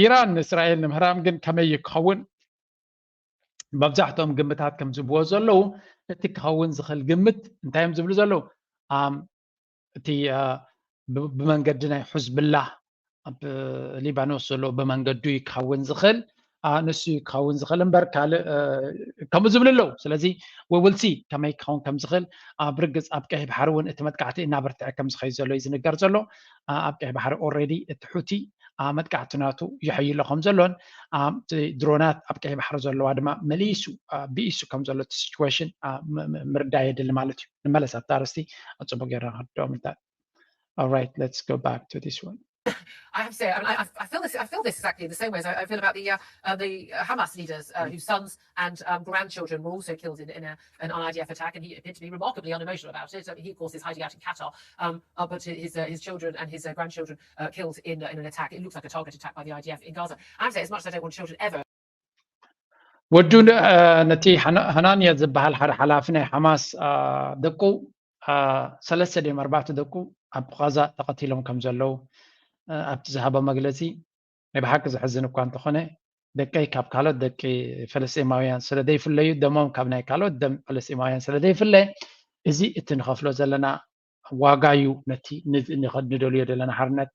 ኢራን ንእስራኤል ንምህራም ግን ከመይ ክኸውን መብዛሕትኦም ግምታት ከም ዝብዎ ዘለዉ እቲ ክኸውን ዝኽእል ግምት እንታይ እዮም ዝብሉ ዘለዉ እቲ ብመንገዲ ናይ ሑዝብላ ኣብ ሊባኖስ ዘሎ ብመንገዱ እዩ ክኸውን ዝኽእል ንሱ እዩ ክኸውን ዝኽእል እምበር ካልእ ከምኡ ዝብሉ ኣለዉ። ስለዚ we will see ከመይ ክኸውን ከም ዝኽእል ብርግፅ ኣብ ቀይሕ ባሕሪ እውን እቲ መጥቃዕቲ እናበርትዐ ከም ዝኸይ ዘሎ እዩ ዝንገር ዘሎ። ኣብ ቀይሕ ባሕሪ already እቲ ሑቲ መጥቃዕቲ ናቱ የሐይሎ ከም ዘሎን ድሮናት ኣብ ቀይሕ ባሕሪ ዘለዋ ድማ መሊሱ ብኢሱ ከም ዘሎ እቲ situation ምርዳእ የድሊ ማለት እዩ። ንመለስ ኣብቲ ኣርእስቲ ጽቡቅ ጌርና ክንርድኦም ይከኣል። All right, let's go back to this one. I have to say, I, mean, I, I feel this. I feel this exactly the same way as I, I feel about the uh, uh, the uh, Hamas leaders uh, whose sons and um, grandchildren were also killed in, in a, an I D F attack, and he appeared to be remarkably unemotional about it. I mean, he, of course, is hiding out in Qatar, um, uh, but his uh, his children and his uh, grandchildren uh, killed in uh, in an attack. It looks like a target attack by the I D F in Gaza. I have to say, as much as I don't want children ever ወዱ ነቲ ሃናንያ ዝበሃል ሓደ ሓላፊ ናይ ሓማስ ደቁ ሰለስተ ድዮም ኣርባዕተ ደቁ ኣብ ቃዛ ተቐቲሎም ከም ዘለዉ ኣብቲ ዝሃቦ መግለፂ ናይ ብሓቂ ዘሕዝን እኳ እንተኾነ ደቀይ ካብ ካልኦት ደቂ ፈለስጢማውያን ስለ ዘይፍለዩ ደሞም ካብ ናይ ካልኦት ደም ፈለስጢማውያን ስለ ዘይፍለ እዚ እቲ ንኸፍሎ ዘለና ዋጋ እዩ ነቲ ንደልዮ ዘለና ሓርነት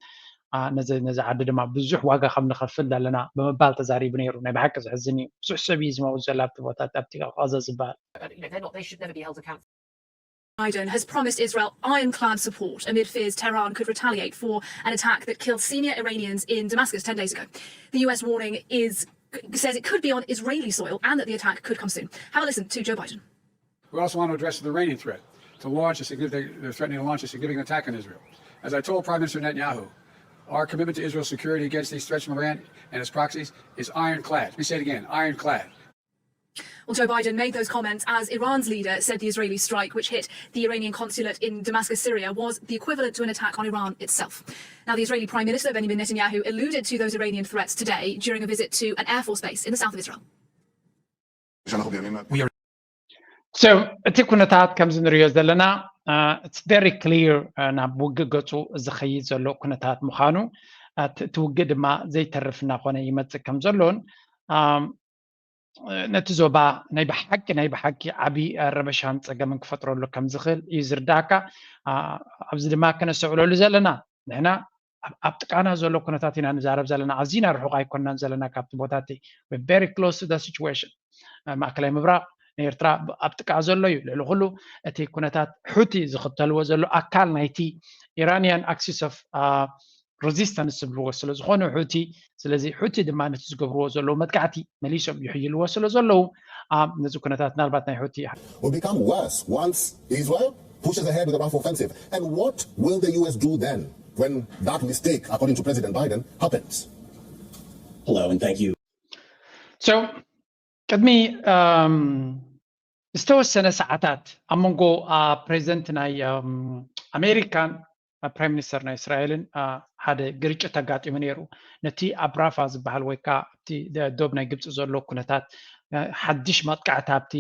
ነዚ ዓዲ ድማ ብዙሕ ዋጋ ከም ንኸፍል ዘለና ብምባል ተዛሪቡ ነይሩ። ናይ ብሓቂ ዘሕዝን እዩ። ብዙሕ ሰብ እዩ ዝመውት ዘሎ ኣብቲ ቦታት ኣብቲ ቃዛ ዝበሃል። They should never be held accountable. Biden has promised Israel ironclad support amid fears Tehran could retaliate for an attack that killed senior Iranians in Damascus ten days ago. The U S warning is says it could be on Israeli soil and that the attack could come soon. Have a listen to Joe Biden. We also want to address the Iranian threat to launch a significant, they're threatening to launch a significant attack on Israel. As I told Prime Minister Netanyahu, our commitment to Israel's security against these threats from Iran and its proxies is ironclad. Let me say it again, ironclad. Well, Joe Biden made those comments as Iran's leader said the Israeli strike, which hit the Iranian consulate in Damascus, Syria, was the equivalent to an attack on Iran itself. Now, the Israeli Prime Minister Benjamin Netanyahu alluded to those Iranian threats today during a visit to an Air Force base in the south of Israel. So እቲ ኩነታት ከምዚ ንሪኦ ዘለና it's very clear ናብ ውግእ ገፁ ዝኸይድ ዘሎ ኩነታት ምዃኑ እቲ ውግእ ድማ ዘይተርፍ እናኾነ ይመፅእ ከም ዘሎን ነቲ ዞባ ናይ ብሓቂ ናይ ብሓቂ ዓብዪ ረበሻን ፀገምን ክፈጥረሉ ከም ዝኽእል እዩ ዝርዳእካ። ኣብዚ ድማ ከነስተውዕለሉ ዘለና ንሕና ኣብ ጥቃና ዘሎ ኩነታት ኢና ንዛረብ ዘለና። ኣዚና ርሑቕ ኣይኮናን ዘለና ካብቲ ቦታቲ። Very close to the situation። ማእከላይ ምብራቕ ንኤርትራ ኣብ ጥቃ ዘሎ እዩ። ልዕሊ ኩሉ እቲ ኩነታት ሑቲ ዝኽተልዎ ዘሎ ኣካል ናይቲ ኢራንያን ኣክሲስ ኦፍ ሬዚስተንስ ዝብልዎ ስለ ዝኾነ ሑቲ፣ ስለዚ ሑቲ ድማ ነቲ ዝገብርዎ ዘለዉ መጥቃዕቲ መሊሶም ይሕይልዎ ስለ ዘለዉ ነዚ ኩነታት ምናልባት ናይ ሑቲ will become worse once Israel pushes ahead with a rough offensive. And what will the U S do then when that mistake, according to President Biden, happens? Hello and thank you. So ቅድሚ ዝተወሰነ ሰዓታት ኣብ መንጎ ፕሬዚደንት ናይ ኣሜሪካን ፕራይም ሚኒስተር ናይ እስራኤልን ሓደ ግርጭት ኣጋጢሙ ነይሩ። ነቲ ኣብ ራፋ ዝበሃል ወይ ከዓ ኣብቲ ዶብ ናይ ግብፂ ዘሎ ኩነታት ሓድሽ መጥቃዕቲ ኣብቲ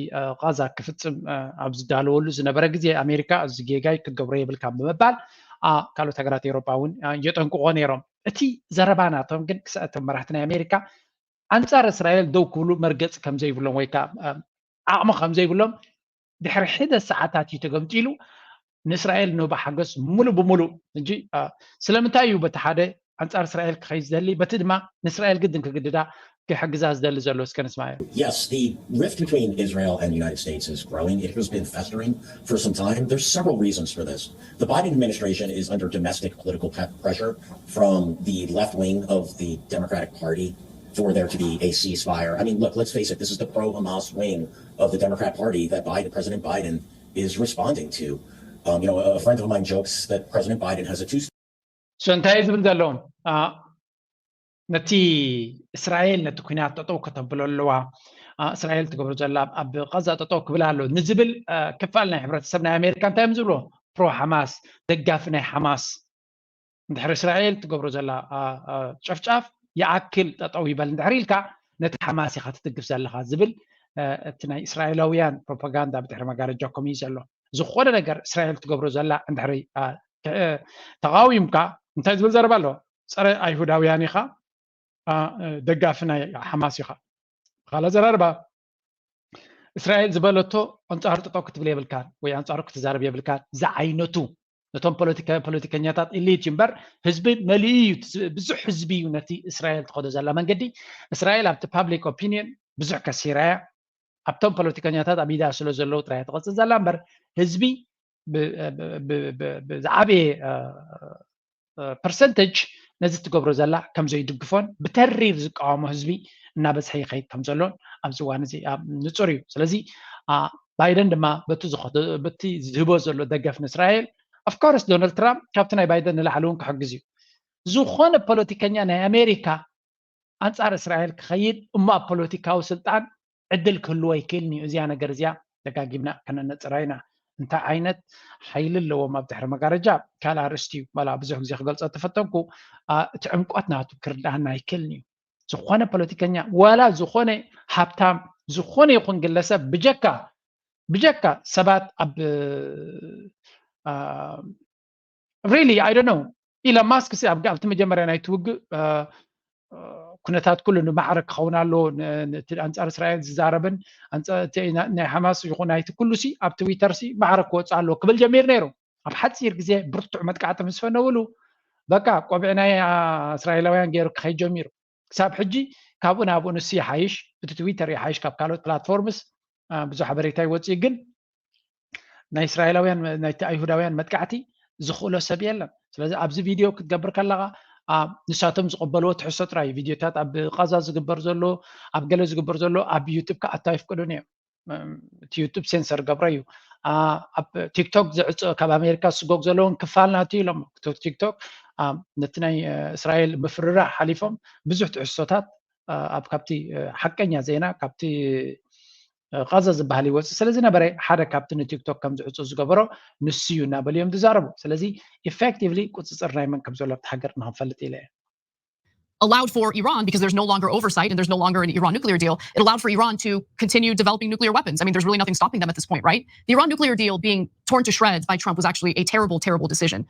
ቃዛ ክፍፅም ኣብ ዝዳለወሉ ዝነበረ ግዜ ኣሜሪካ እዚ ጌጋይ ክትገብሮ የብልካን ብምባል ካልኦት ሃገራት ኤውሮጳ እውን የጠንቅቆ ነይሮም። እቲ ዘረባ ናቶም ግን ክሳቶም መራሕቲ ናይ ኣሜሪካ ኣንፃር እስራኤል ደው ክብሉ መርገፂ ከምዘይብሎም ወይ ከዓ ዓቕሚ ከምዘይብሎም ድሕሪ ሒደት ሰዓታት እዩ ተገምጢሉ ንእስራኤል ንህቦ ሓገዝ ሙሉእ ብሙሉእ እንጂ ስለምንታይ እዩ በቲ ሓደ ኣንፃር እስራኤል ክኸይድ ዝደሊ በቲ ድማ ንእስራኤል ግድን ክግድዳ ክሕግዛ ዝደሊ ዘሎ እስከ ንስማዮ Yes, the rift between Israel and the United States is growing. It has been festering for some time. There's several reasons for this. The Biden administration is under domestic political pressure from the left wing of the Democratic Party for there to be a ceasefire. I mean, look, let's face it, this is the pro-Hamas wing of the Democrat Party that Biden, President Biden, is responding to. Um, you know, a friend of mine jokes that President Biden has a two. So እንታይ ዝብል ዘለውን ነቲ እስራኤል ነቲ ኩናት ጠጠው ከተብሎ ኣለዋ፣ እስራኤል ትገብሮ ዘላ ኣብ ቃዛ ጠጠው ክብል ኣሎ ንዝብል ክፋል ናይ ሕብረተሰብ ናይ ኣሜሪካ እንታይ እዮም ዝብሎ? ፕሮ ሓማስ፣ ደጋፊ ናይ ሓማስ። እንድሕር እስራኤል ትገብሮ ዘላ ጨፍጫፍ ይኣክል ጠጠው ይበል እንድሕር ኢልካ ነቲ ሓማስ ኢኻ ትድግፍ ዘለኻ ዝብል እቲ ናይ እስራኤላውያን ፕሮፓጋንዳ ብድሕሪ መጋረጃ ኮም እዩ ዘሎ። ዝኾነ ነገር እስራኤል ትገብሮ ዘላ እንድሕሪ ተቃዊምካ እንታይ ዝብል ዘረባ ኣሎ? ፀረ ኣይሁዳውያን ኢኻ፣ ደጋፊ ናይ ሓማስ ኢኻ። ብካልእ ኣዘራርባ እስራኤል ዝበለቶ ኣንፃሩ ጠጠው ክትብል የብልካን ወይ ኣንፃሩ ክትዛረብ የብልካን። ዝዓይነቱ ነቶም ፖለቲከኛታት ኢሊት እዩ እምበር ህዝቢ መሊኡ እዩ። ብዙሕ ህዝቢ እዩ ነቲ እስራኤል ትኸዶ ዘላ መንገዲ። እስራኤል ኣብቲ ፓብሊክ ኦፒኒየን ብዙሕ ከሲራ እያ። ኣብቶም ፖለቲከኛታት ኣብ ኢዳ ስለ ዘለዉ ጥራይ ትቐፅል ዘላ እምበር ህዝቢ ብዝዓበየ ፐርሰንተጅ ነዚ ትገብሮ ዘላ ከም ዘይድግፎን ብተሪር ዝቃወሞ ህዝቢ እናበዝሐ ይኸይድ ከም ዘሎን ኣብዚ እዋን እዚ ንፁር እዩ። ስለዚ ባይደን ድማ በቲ ዝህቦ ዘሎ ደገፍ ንእስራኤል ኦፍኮርስ ዶናልድ ትራምፕ ካብቲ ናይ ባይደን ንላዕሊ እውን ክሕግዝ እዩ። ዝኾነ ፖለቲከኛ ናይ ኣሜሪካ ኣንፃር እስራኤል ክኸይድ እሞ ኣብ ፖለቲካዊ ስልጣን ዕድል ክህልዎ ኣይክእልን እዩ። እዚኣ ነገር እዚኣ ደጋጊምና ከነነፅራ ኢና። እንታይ ዓይነት ሓይሊ ኣለዎም ኣብ ድሕሪ መጋረጃ ካልእ ኣርእስቲ እዩ። ዋላ ብዙሕ ግዜ ክገልፆ ተፈተንኩ እቲ ዕምቆት ናቱ ክርድኣና ኣይክእልን እዩ። ዝኾነ ፖለቲከኛ ዋላ ዝኾነ ሃብታም ዝኾነ ይኹን ግለሰብ ብጀካ ብጀካ ሰባት ኣብ really I don't know ኢሎን ማስክ ሲ ኣብቲ መጀመርያ ናይቲ ውግእ ኩነታት ኩሉ ንማዕረ ክኸውን ኣለዎ። ኣንፃር እስራኤል ዝዛረብን ናይ ሓማስ ይኹን ናይቲ ኩሉ ሲ ኣብ ትዊተር ሲ ማዕረ ክወፅእ ኣለዎ ክብል ጀሚሩ ነይሩ። ኣብ ሓፂር ግዜ ብርቱዕ መጥቃዕቲ ምስ ፈነውሉ በቃ ቆቢዕ ናይ እስራኤላውያን ገይሩ ክኸይድ ጀሚሩ። ክሳብ ሕጂ ካብኡ ናብኡ ንሱ ይሓይሽ፣ እቲ ትዊተር ይሓይሽ ካብ ካልኦት ፕላትፎርምስ ብዙሕ ሓበሬታ ይወፅእ ግን ናይ እስራኤላውያን ናይቲ ኣይሁዳውያን መጥቃዕቲ ዝኽእሎ ሰብ የለን። ስለዚ ኣብዚ ቪድዮ ክትገብር ከለኻ ንሳቶም ዝቕበልዎ ትሕዝቶ ጥራይ ቪድዮታት ኣብ ቃዛ ዝግበር ዘሎ ኣብ ገለ ዝግበር ዘሎ ኣብ ዩቱብ ክኣቱ ኣይፍቅዱን እዮም። እቲ ዩቱብ ሴንሰር ገብሮ እዩ። ኣብ ቲክቶክ ዝዕፀ ካብ ኣሜሪካ ዝስጎግ ዘለውን ክፋል ናቱ ኢሎም ቲክቶክ ነቲ ናይ እስራኤል ምፍርራህ ሓሊፎም ብዙሕ ትሕዝቶታት ኣብ ካብቲ ሓቀኛ ዜና ካብቲ ቃዛ ዝበሃል ይወፅእ ስለ ዝነበረ ሓደ ካብቲ ንቲክቶክ ከም ዝዕፁ ዝገበሮ ንሱ እዩ እናበሉ እዮም ዝዛረቡ። ስለዚ ኢፌክቲቭሊ ቁፅፅር ናይ መን ከም ዘሎ ኣብቲ ሃገር ንክንፈልጥ ኢለ እየ። allowed for Iran, because there's no longer oversight and there's no longer an Iran nuclear deal, it allowed for Iran to continue developing nuclear weapons. I mean, there's really nothing stopping them at this point, right? The Iran nuclear deal being torn to shreds by Trump was actually a terrible, terrible decision.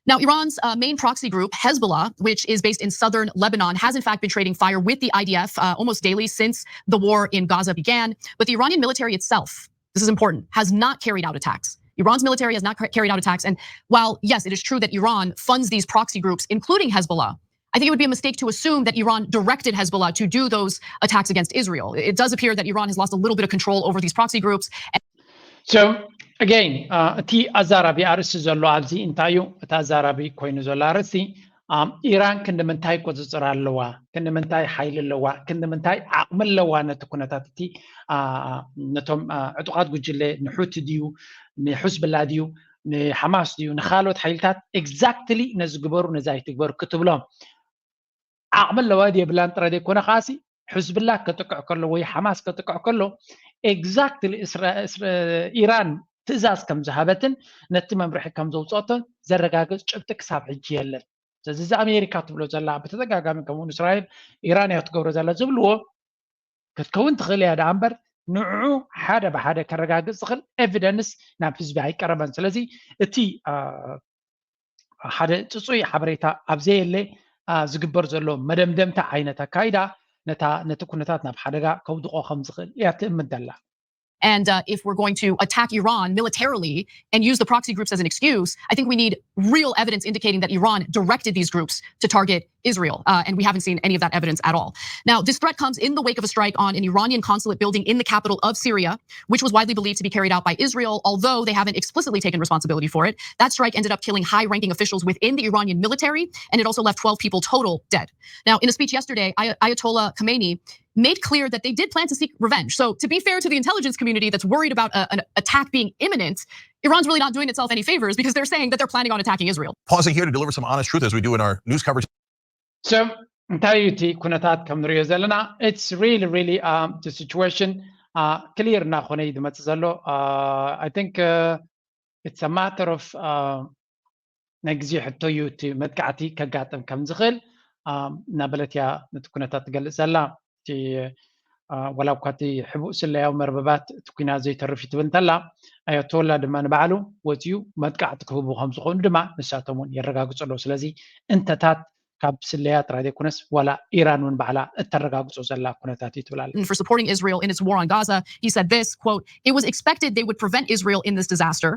Now, Iran's uh, main proxy group, Hezbollah, which is based in southern Lebanon, has in fact been trading fire with the I D F uh, almost daily since the war in Gaza began. But the Iranian military itself, this is important, has not carried out attacks. Iran's military has not carried out attacks. And while, yes, it is true that Iran funds these proxy groups, including Hezbollah, I think it would be a mistake to assume that Iran directed Hezbollah to do those attacks against Israel. It does appear that Iran has lost a little bit of control over these proxy groups. So, again, እቲ ኣዛራቢ ኣርእስቲ ዘሎ ኣብዚ እንታይ እዩ? እቲ ኣዛራቢ ኮይኑ ዘሎ ኣርእስቲ ኢራን ክንዲ ምንታይ ቁፅፅር ኣለዋ፣ ክንዲ ምንታይ ሓይሊ ኣለዋ፣ ክንዲ ምንታይ ዓቕሚ ኣለዋ ነቲ ኩነታት እቲ ነቶም ዕጡቓት ጉጅለ ንሑቲ ድዩ ንሑዝብላ ድዩ ንሓማስ ድዩ ንካልኦት ሓይልታት exactly ነዚ ግበሩ ነዚ ኣይትግበሩ ክትብሎም ዓቕሚ ኣለዋ ድየብላን ጥራይ ዘይኮነ ከዓሲ ሕዝብላ ከጥቅዕ ከሎ ወይ ሓማስ ከጥቅዕ ከሎ exactly ኢራን ትእዛዝ ከም ዝሃበትን ነቲ መምርሒ ከም ዘውፅኦቶን ዘረጋግፅ ጭብጢ ክሳብ ሕጂ የለን። ስለዚ እዚ ኣሜሪካ ትብሎ ዘላ ብተደጋጋሚ ከምኡ እስራኤል ኢራን እያ ትገብሮ ዘላ ዝብልዎ ክትከውን ትኽእል እያ ደኣ እምበር ንዕዑ ሓደ ብሓደ ከረጋግፅ ዝኽእል evidence ናብ ህዝቢ ኣይቀረበን። ስለዚ እቲ ሓደ ፅፁይ ሓበሬታ ኣብ ዘየለ ዝግበር ዘሎ መደምደምታ ዓይነት ኣካይዳ ነታ ነቲ ኩነታት ናብ ሓደጋ ከውድቆ ከም ዝኽእል እያ ትእምን ዘላ። And uh, if we're going to attack Iran militarily and use the proxy groups as an excuse, I think we need real evidence indicating that Iran directed these groups to target Israel. Uh, and we haven't seen any of that evidence at all. Now, this threat comes in the wake of a strike on an Iranian consulate building in the capital of Syria, which was widely believed to be carried out by Israel, although they haven't explicitly taken responsibility for it. That strike ended up killing high ranking officials within the Iranian military, and it also left twelve people total dead. Now, in a speech yesterday, Ayatollah Khamenei made clear that they did plan to seek revenge. So, to be fair to the intelligence community that's worried about a, an attack being imminent, Iran's really not doing itself any favors because they're saying that they're planning on attacking Israel. Pausing here to deliver some honest truth as we do in our news coverage. So, እንታይ እዩ እቲ ኩነታት ከም ንሪኦ ዘለና? It's really, really um, the situation uh, clear እናኾነ እዩ ዝመፅእ ዘሎ. Uh, I think uh, it's a matter of uh, ናይ ግዜ ሕቶ እዩ እቲ መጥቃዕቲ ከጋጥም ከም ዝኽእል እናበለት እያ ነቲ ኩነታት ትገልፅ ዘላ። እቲ ወላ እኳ እቲ ሕቡእ ስለያዊ መርበባት እቲ ኩናት ዘይተርፍ እዩ ትብል እንተላ ኣያቶላ ድማ ንባዕሉ ወፂኡ መጥቃዕቲ ክህቡ ከም ዝኾኑ ድማ ንሳቶም እውን የረጋግፁ ኣለዉ። ስለዚ እንተታት ካብ ስለያ ጥራይ ዘይኮነስ ዋላ ኢራን እውን ባዕላ እተረጋግፆ ዘላ ኩነታት እዩ ትብል ኣላ። For supporting Israel in its war on Gaza, he said this, quote, "It was expected they would prevent Israel in this disaster.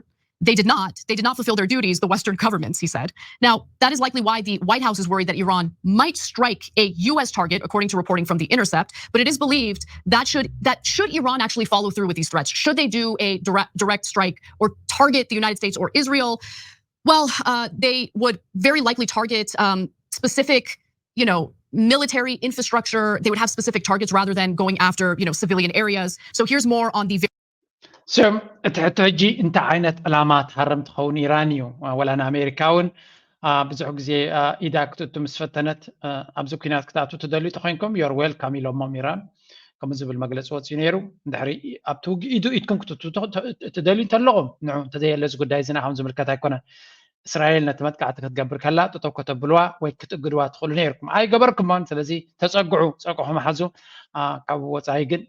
They did not. They did not fulfill their duties, the Western governments," he said. Now, that is likely why the White House is worried that Iran might strike a U S target, according to reporting from The Intercept. But it is believed that should that should Iran actually follow through with these threats, should they do a direct direct strike or target the United States or Israel, well, uh, they would very likely target um, specific, you know, military infrastructure. They would have specific targets rather than going after, you know, civilian areas. So here's more on the So እቲ ሕቶ ሕጂ እንታይ ዓይነት ዕላማ ትሃርም ትኸውን ኢራን እዩ። ወላ ንኣሜሪካ እውን ብዙሕ ግዜ ኢዳ ክትእቱ ምስ ፈተነት ኣብዚ ኩናት ክትኣቱ ትደልዩ ተኮይንኩም you're welcome ኢሎሞም ኢራን ከምኡ ዝብል መግለፂ ወፂኡ ነይሩ። እንድሕሪ ኣብቲ ውግእ ኢዱ ኢድኩም ክትእቱ ትደልዩ እንተለኹም ንዑ እንተዘየለ እዚ ጉዳይ እዚ ንዓኹም ዝምልከት ኣይኮነን። እስራኤል ነቲ መጥቃዕቲ ክትገብር ከላ ጠጠው ከተብልዋ ወይ ክትእግድዋ ትኽእሉ ነይርኩም ኣይገበርኩሞን። ስለዚ ተፀግዑ ፀቅኹም ሓዙ። ካብ ወፃኢ ግን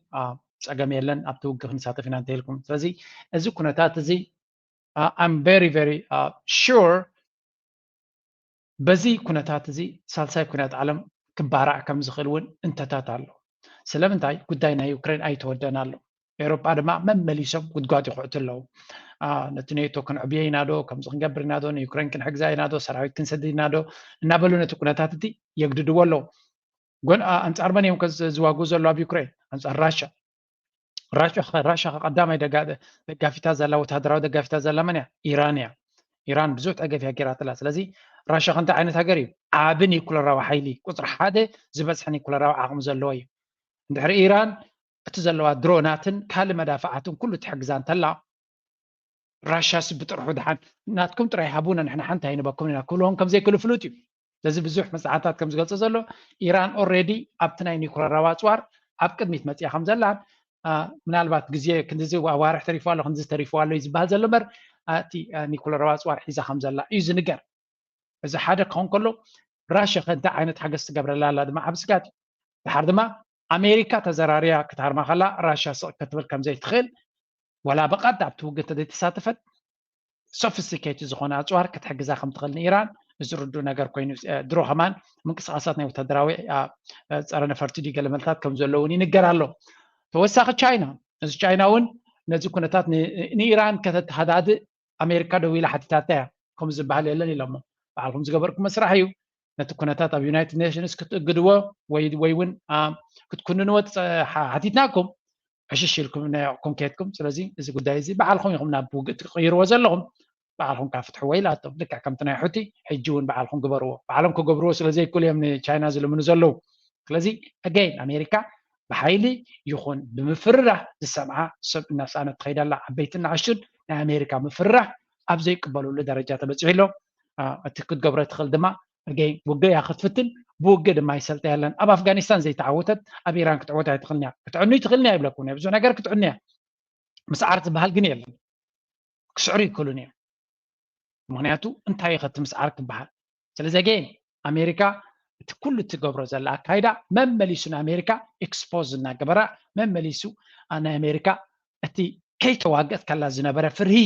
ፀገም የለን ኣብቲ ውግእ ክንሳተፍ ኢና እንተኢልኩም። ስለዚ እዚ ኩነታት እዚ I'm very very sure በዚ ኩነታት እዚ ሳልሳይ ኩናት ዓለም ክባራዕ ከም ዝኽእል እውን እንተታት ኣሎ። ስለምንታይ ጉዳይ ናይ ዩክሬን ኣይተወደን ኣሎ። ኤውሮጳ ድማ መመሊሶም ጉድጓድ ይኹዕቱ ኣለዉ። ነቲ ኔቶ ክንዕብዮ ኢና ዶ ከምዚ ክንገብር ኢና ዶ ንዩክሬን ክንሕግዛ ኢና ዶ ሰራዊት ክንሰድድ ኢና ዶ እናበሉ ነቲ ኩነታት እቲ የግድድዎ ኣለዉ። ጎን ኣንጻር መን እዮም ዝዋግኡ ዘለዉ ኣብ ዩክሬን? ኣንጻር ራሻ። ራሻ ራሻ ቀዳማይ ደጋፊታ ዘላ ወተሃደራዊ ደጋፊታ ዘላ መን እያ? ኢራን እያ። ኢራን ብዙሕ ደገፍ እያ ገይራትላ። ስለዚ ራሻ ከ እንታይ ዓይነት ሃገር እዩ? ዓቢ ኒኩለራዊ ሓይሊ ቁፅሪ ሓደ ዝበፅሐ ኒኩለራዊ ዓቕሚ ዘለዎ እዩ። እንድሕሪ ኢራን እቲ ዘለዋ ድሮናትን ካልእ መዳፍዓትን ኩሉ ትሕግዛ እንተላ ራሻስ ብጥርሑ ድሓን ናትኩም ጥራይ ሃቡና ንሕና ሓንቲ ኣይንበኩም ኢና ክብልዎም ከም ዘይክእሉ ፍሉጥ እዩ። ስለዚ ብዙሕ መፅናዕትታት ከም ዝገልፆ ዘሎ ኢራን already ኣብቲ ናይ ኒኩለራዊ ኣፅዋር ኣብ ቅድሚት መፅያ ከም ዘላን ምናልባት ግዜ ክንድዚ ኣዋርሕ ተሪፉ ኣሎ ክንድዚ ተሪፉ ኣሎ እዩ ዝበሃል ዘሎ እምበር እቲ ኒኩለራዊ ኣፅዋር ሒዛ ከም ዘላ እዩ ዝንገር። እዚ ሓደ ክኸውን ከሎ ራሽያ ከ እንታይ ዓይነት ሓገዝ ትገብረላ ኣላ ድማ ዓብ ስጋት እዩ። ድሓር ድማ ኣሜሪካ ተዘራርያ ክትሃርማ ከላ ራሽያ ስቕ ክትብል ከም ዘይትኽእል፣ ወላ ብቐጥታ ኣብቲ ውግእ እንተዘይተሳተፈት፣ ሶፊስቲኬትድ ዝኾነ ኣፅዋር ክትሕግዛ ከም ትኽእል ንኢራን ዝርዱ ነገር ኮይኑ፣ ድሮ ከማን ምንቅስቃሳት ናይ ወታደራዊ ፀረ ነፈርቲ ድዩ ገለመልታት ከም ዘለውን ይንገር ኣሎ። ተወሳኺ ቻይና፣ እዚ ቻይና እውን ነዚ ኩነታት ንኢራን ከተተሃዳድእ ኣሜሪካ ደው ኢላ ሓቲታታ እያ። ከም ዝበሃል የለን ኢሎሞ። በዓልኩም ዝገበርኩሞ ስራሕ እዩ። ነቲ ኩነታት ኣብ ዩናይትድ ኔሽንስ ክትእግድዎ ወይ እውን ክትኩንንዎ ሓቲትናኩም፣ ዕሽሽ ኢልኩም ናይ ኣቕኩም ከድኩም። ስለዚ እዚ ጉዳይ እዚ በዓልኹም ኢኹም ናብ ውግእ ትቅይርዎ ዘለኹም፣ በዓልኹም ካፍትሕዎ ኢላቶም። ልክዕ ከምቲ ናይ ሑቲ ሕጂ እውን በዓልኹም ግበርዎ። በዓሎም ክገብርዎ ስለ ዘይክእሉ እዮም ንቻይና ዝልምኑ ዘለዉ። ስለዚ ኣገይን ኣሜሪካ ብሓይሊ ይኹን ብምፍርራህ ዝሰምዓ ሰብ እናሰኣነት ትኸይድ ኣላ። ዓበይትን ንኣሽቱን ናይ ኣሜሪካ ምፍርራህ ኣብ ዘይቅበልሉ ደረጃ ተበፂሑ ኣሎ። እቲ ክትገብሮ ትኽእል ድማ ኣገይን ውግእ እያ ክትፍትን፣ ብውግእ ድማ ይሰልጠ ያለን። ኣብ ኣፍጋኒስታን ዘይተዓወተት ኣብ ኢራን ክትዕወት ኣይትኽእልን እያ። ክትዕኑ ይትኽእልን እያ ይብለኩም፣ ብዙሕ ነገር ክትዕኑ እያ። ምስዓር ዝበሃል ግን የለን። ክስዕሩ ይክእሉን እዮም። ምክንያቱ እንታይ እዩ ከቲ ምስዓር ክበሃል? ስለዚ ኣገይን ኣሜሪካ እቲ ኩሉ ትገብሮ ዘላ ኣካይዳ መመሊሱ ንኣሜሪካ ኤክስፖዝ እናገበራ፣ መመሊሱ ናይ ኣሜሪካ እቲ ከይተዋገት ከላ ዝነበረ ፍርሂ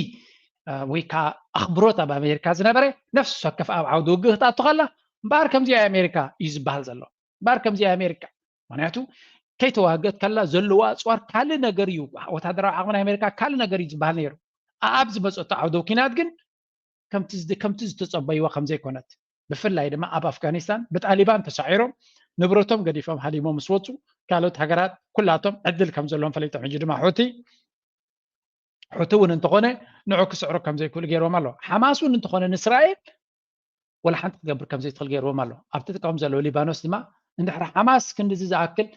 ወይ ከዓ ኣኽብሮት ኣብ ኣሜሪካ ዝነበረ ነፍሲ ወከፍ ኣብ ዓውዲ ውግእ ክትኣቱ ከላ እምበኣር ከምዚኣ ኣሜሪካ እዩ ዝበሃል ዘሎ። እምበኣር ከምዚኣ ኣሜሪካ፣ ምክንያቱ ከይተዋገት ከላ ዘለዋ ኣፅዋር ካልእ ነገር እዩ፣ ወታደራዊ ዓቕሚ ናይ ኣሜሪካ ካልእ ነገር እዩ ዝበሃል ነይሩ። ኣብ ዝመፀቶ ዓውደ ኩናት ግን ከምቲ ዝተፀበይዋ ከምዘይኮነት፣ ብፍላይ ድማ ኣብ ኣፍጋኒስታን ብጣሊባን ተሳዒሮም ንብረቶም ገዲፎም ሃዲሞም ምስ ወፁ ካልኦት ሃገራት ኩላቶም ዕድል ከም ዘለዎም ፈሊጦም። ሕጂ ድማ ሑቲ ሑቲ እውን እንተኾነ ንዑ ክስዕሩ ከም ዘይክእሉ ገይርዎም ኣሎ። ሓማስ እውን እንተኾነ ንእስራኤል ወላ ሓንቲ ክገብር ከም ዘይትኽእል ገይርዎም ኣሎ። ኣብቲ ጥቀም ዘለዉ ሊባኖስ ድማ እንድሕሪ ሓማስ ክንድዚ ዝኣክል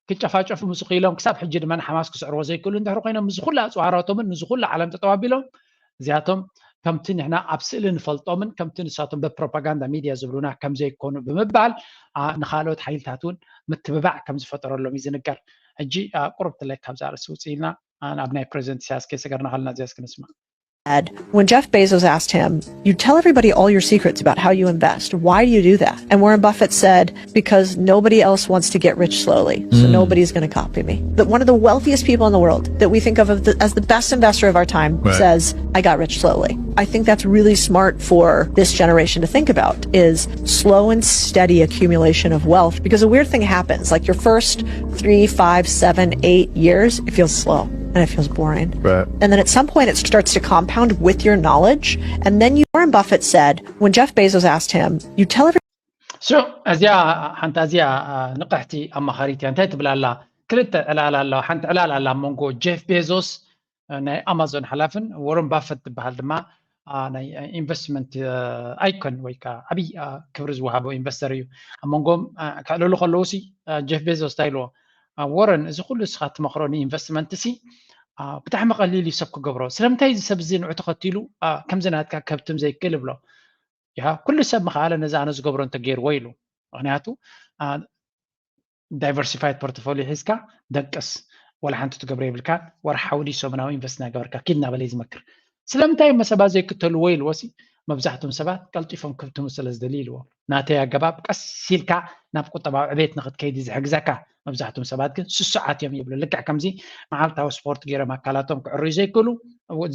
ክጨፋጨፉ ምስ ክኢሎም ክሳብ ሕጂ ድማ ንሓማስ ክስዕርዎ ዘይክእሉ እንድሕሪ ኮይኖም ምስ ኩሉ ኣፅዋራቶምን ምስ ኩሉ ዓለም ተጠባቢሎም እዚኣቶም ከምቲ ንሕና ኣብ ስእሊ ንፈልጦምን ከምቲ ንሳቶም ብፕሮፓጋንዳ ሚድያ ዝብሉና ከም ዘይኮኑ ብምባል ንካልኦት ሓይልታት እውን ምትብባዕ ከም ዝፈጠረሎም እዩ ዝንገር። ሕጂ ቁርብ ትለይ ካብዛ ርእሲ ውፅእ ኢልና ናብ ናይ ፕሬዚደንት ኢሳያስ ከይሰገርና ከለና እዚያስ ክንስማዕ። When Jeff Bezos asked him, "You tell everybody all your secrets about how you invest. Why do you do that?" And Warren Buffett said, "Because nobody else wants to get rich slowly, so nobody's going to copy me." That one of the wealthiest people in the world that we think of as the, as the best investor of our time says, "I got rich slowly." I think that's really smart for this generation to think about, is slow and steady accumulation of wealth, because a weird thing happens. Like, your first three, five, seven, eight years, it feels slow and it feels boring. Right. And then at some point, it starts to compound with your knowledge. And then you, Warren Buffett said, when Jeff Bezos asked him, "You tell every" So እዚኣ ሓንቲ ኣዝያ ንቕሕቲ ኣማኻሪት እያ። እንታይ ትብል ኣላ? ክልተ ዕላል ኣለዋ። ሓንቲ ዕላል ኣላ ኣብ መንጎ ጄፍ ቤዞስ ናይ ኣማዞን ሓላፍን ወረን ባፈት ዝበሃል ድማ ናይ ኢንቨስትመንት ኣይኮን ወይ ከዓ ዓብይ ክብሪ ዝወሃቦ ኢንቨስተር እዩ። ኣብ መንጎም ከዕልሉ ከለዉ ሲ ጄፍ ቤዞስ እንታይ ኢልዎ? ወረን፣ እዚ ኩሉ እስኻ ትመኽሮ ንኢንቨስትመንት ሲ ብጣዕሚ ቀሊል እዩ ሰብ ክገብሮ። ስለምንታይ እዚ ሰብ እዚ ንዑ ተኸቲሉ ከምዚ ናትካ ከብትም ዘይክእል ይብሎ። ያ ኩሉ ሰብ ምኽኣለ ነዚ ኣነ ዝገብሮ እንተገይርዎ ኢሉ። ምክንያቱ ዳይቨርሲፋይድ ፖርትፎሊዮ ሒዝካ ደቅስ፣ ወላ ሓንቲ ትገብሮ የብልካን። ወርሓዊ ድዩ ሰሙናዊ ኢንቨስት እናገበርካ ኪድ እናበለ እዩ ዝመክር። ስለምንታይ እሞ ሰባት ዘይክተልዎ ኢልዎ ሲ መብዛሕትኦም ሰባት ቀልጢፎም ክብትሙ ስለ ዝደልዩ ኢልዎ። ናተይ ኣገባብ ቀስ ኢልካ ናብ ቁጠባዊ ዕቤት ንክትከይድ እዩ ዝሕግዘካ። መብዛሕትኦም ሰባት ግን ስሱዓት እዮም ይብሉ። ልክዕ ከምዚ መዓልታዊ ስፖርት ገይሮም ኣካላቶም ክዕርዩ ዘይክእሉ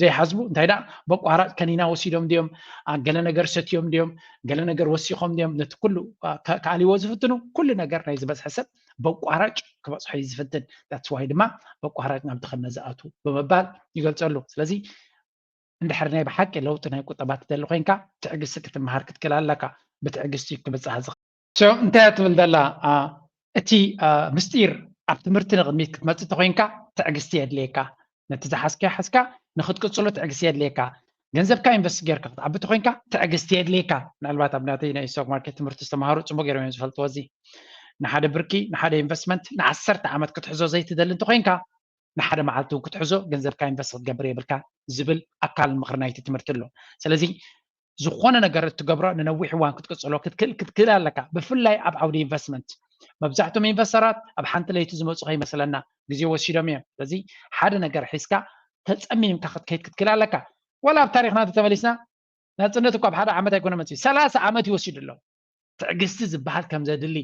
ዘይሓስቡ እንታይ ደኣ በቋራጭ ከኒና ወሲዶም ድዮም፣ ገለ ነገር ሰትዮም ድዮም፣ ገለ ነገር ወሲኾም ድዮም፣ ነቲ ኩሉ ክኣልይዎ ዝፍትኑ። ኩሉ ነገር ናይ ዝበዝሐ ሰብ በቋራጭ ክበፅሖ እዩ ዝፍትን። That's why ድማ በቋራጭ ናብ ድኽነት ዝኣቱ ብምባል ይገልፀሉ። ስለዚ እንድሕር ናይ ብሓቂ ለውጢ ናይ ቁጠባ ትደሊ ኮይንካ ትዕግስቲ ክትመሃር ክትክእል ኣለካ። ብትዕግስቲ እዩ ክብፅሓ ዝኽእል። So እንታይ እያ ትብል ዘላ? እቲ ምስጢር ኣብ ትምህርቲ ንቕድሚት ክትመፅእ ተኮይንካ ትዕግስቲ የድልየካ። ነቲ ዝሓዝካዮ ሓዝካ ንክትቅፅሎ ትዕግስቲ የድልየካ። ገንዘብካ ኢንቨስት ጌርካ ክትዓቢ ተኮይንካ ትዕግስቲ የድልየካ። ምናልባት ኣብ ናተይ ናይ ስቶክ ማርኬት ትምህርቲ ዝተምሃሩ ፅቡቅ ገይሮም እዮም ዝፈልጥዎ። እዚ ንሓደ ብርኪ ንሓደ ኢንቨስትመንት ንዓሰርተ ዓመት ክትሕዞ ዘይትደሊ እንተኮይንካ ንሓደ መዓልቲ እውን ክትሕዞ ገንዘብካ ኢንቨስት ክትገብር የብልካ ዝብል ኣካል ምኽሪ ናይቲ ትምህርቲ ኣሎ። ስለዚ ዝኾነ ነገር እትገብሮ ንነዊሕ እዋን ክትቅፅሎ ክትክእል ክትክእል ኣለካ። ብፍላይ ኣብ ዓውዲ ኢንቨስትመንት መብዛሕትኦም ኢንቨስተራት ኣብ ሓንቲ ለይቲ ዝመፁ ከይመስለና ግዜ ወሲዶም እዮም። ስለዚ ሓደ ነገር ሒዝካ ተፀሚምካ ክትከይድ ክትክእል ኣለካ። ዋላ ኣብ ታሪክና ተተመሊስና ናፅነት እኳ ኣብ ሓደ ዓመት ኣይኮነ መፅዩ፣ ሰላሳ ዓመት ይወሲዱ ኣለዉ። ትዕግስቲ ዝበሃል ከም ዘድሊ፣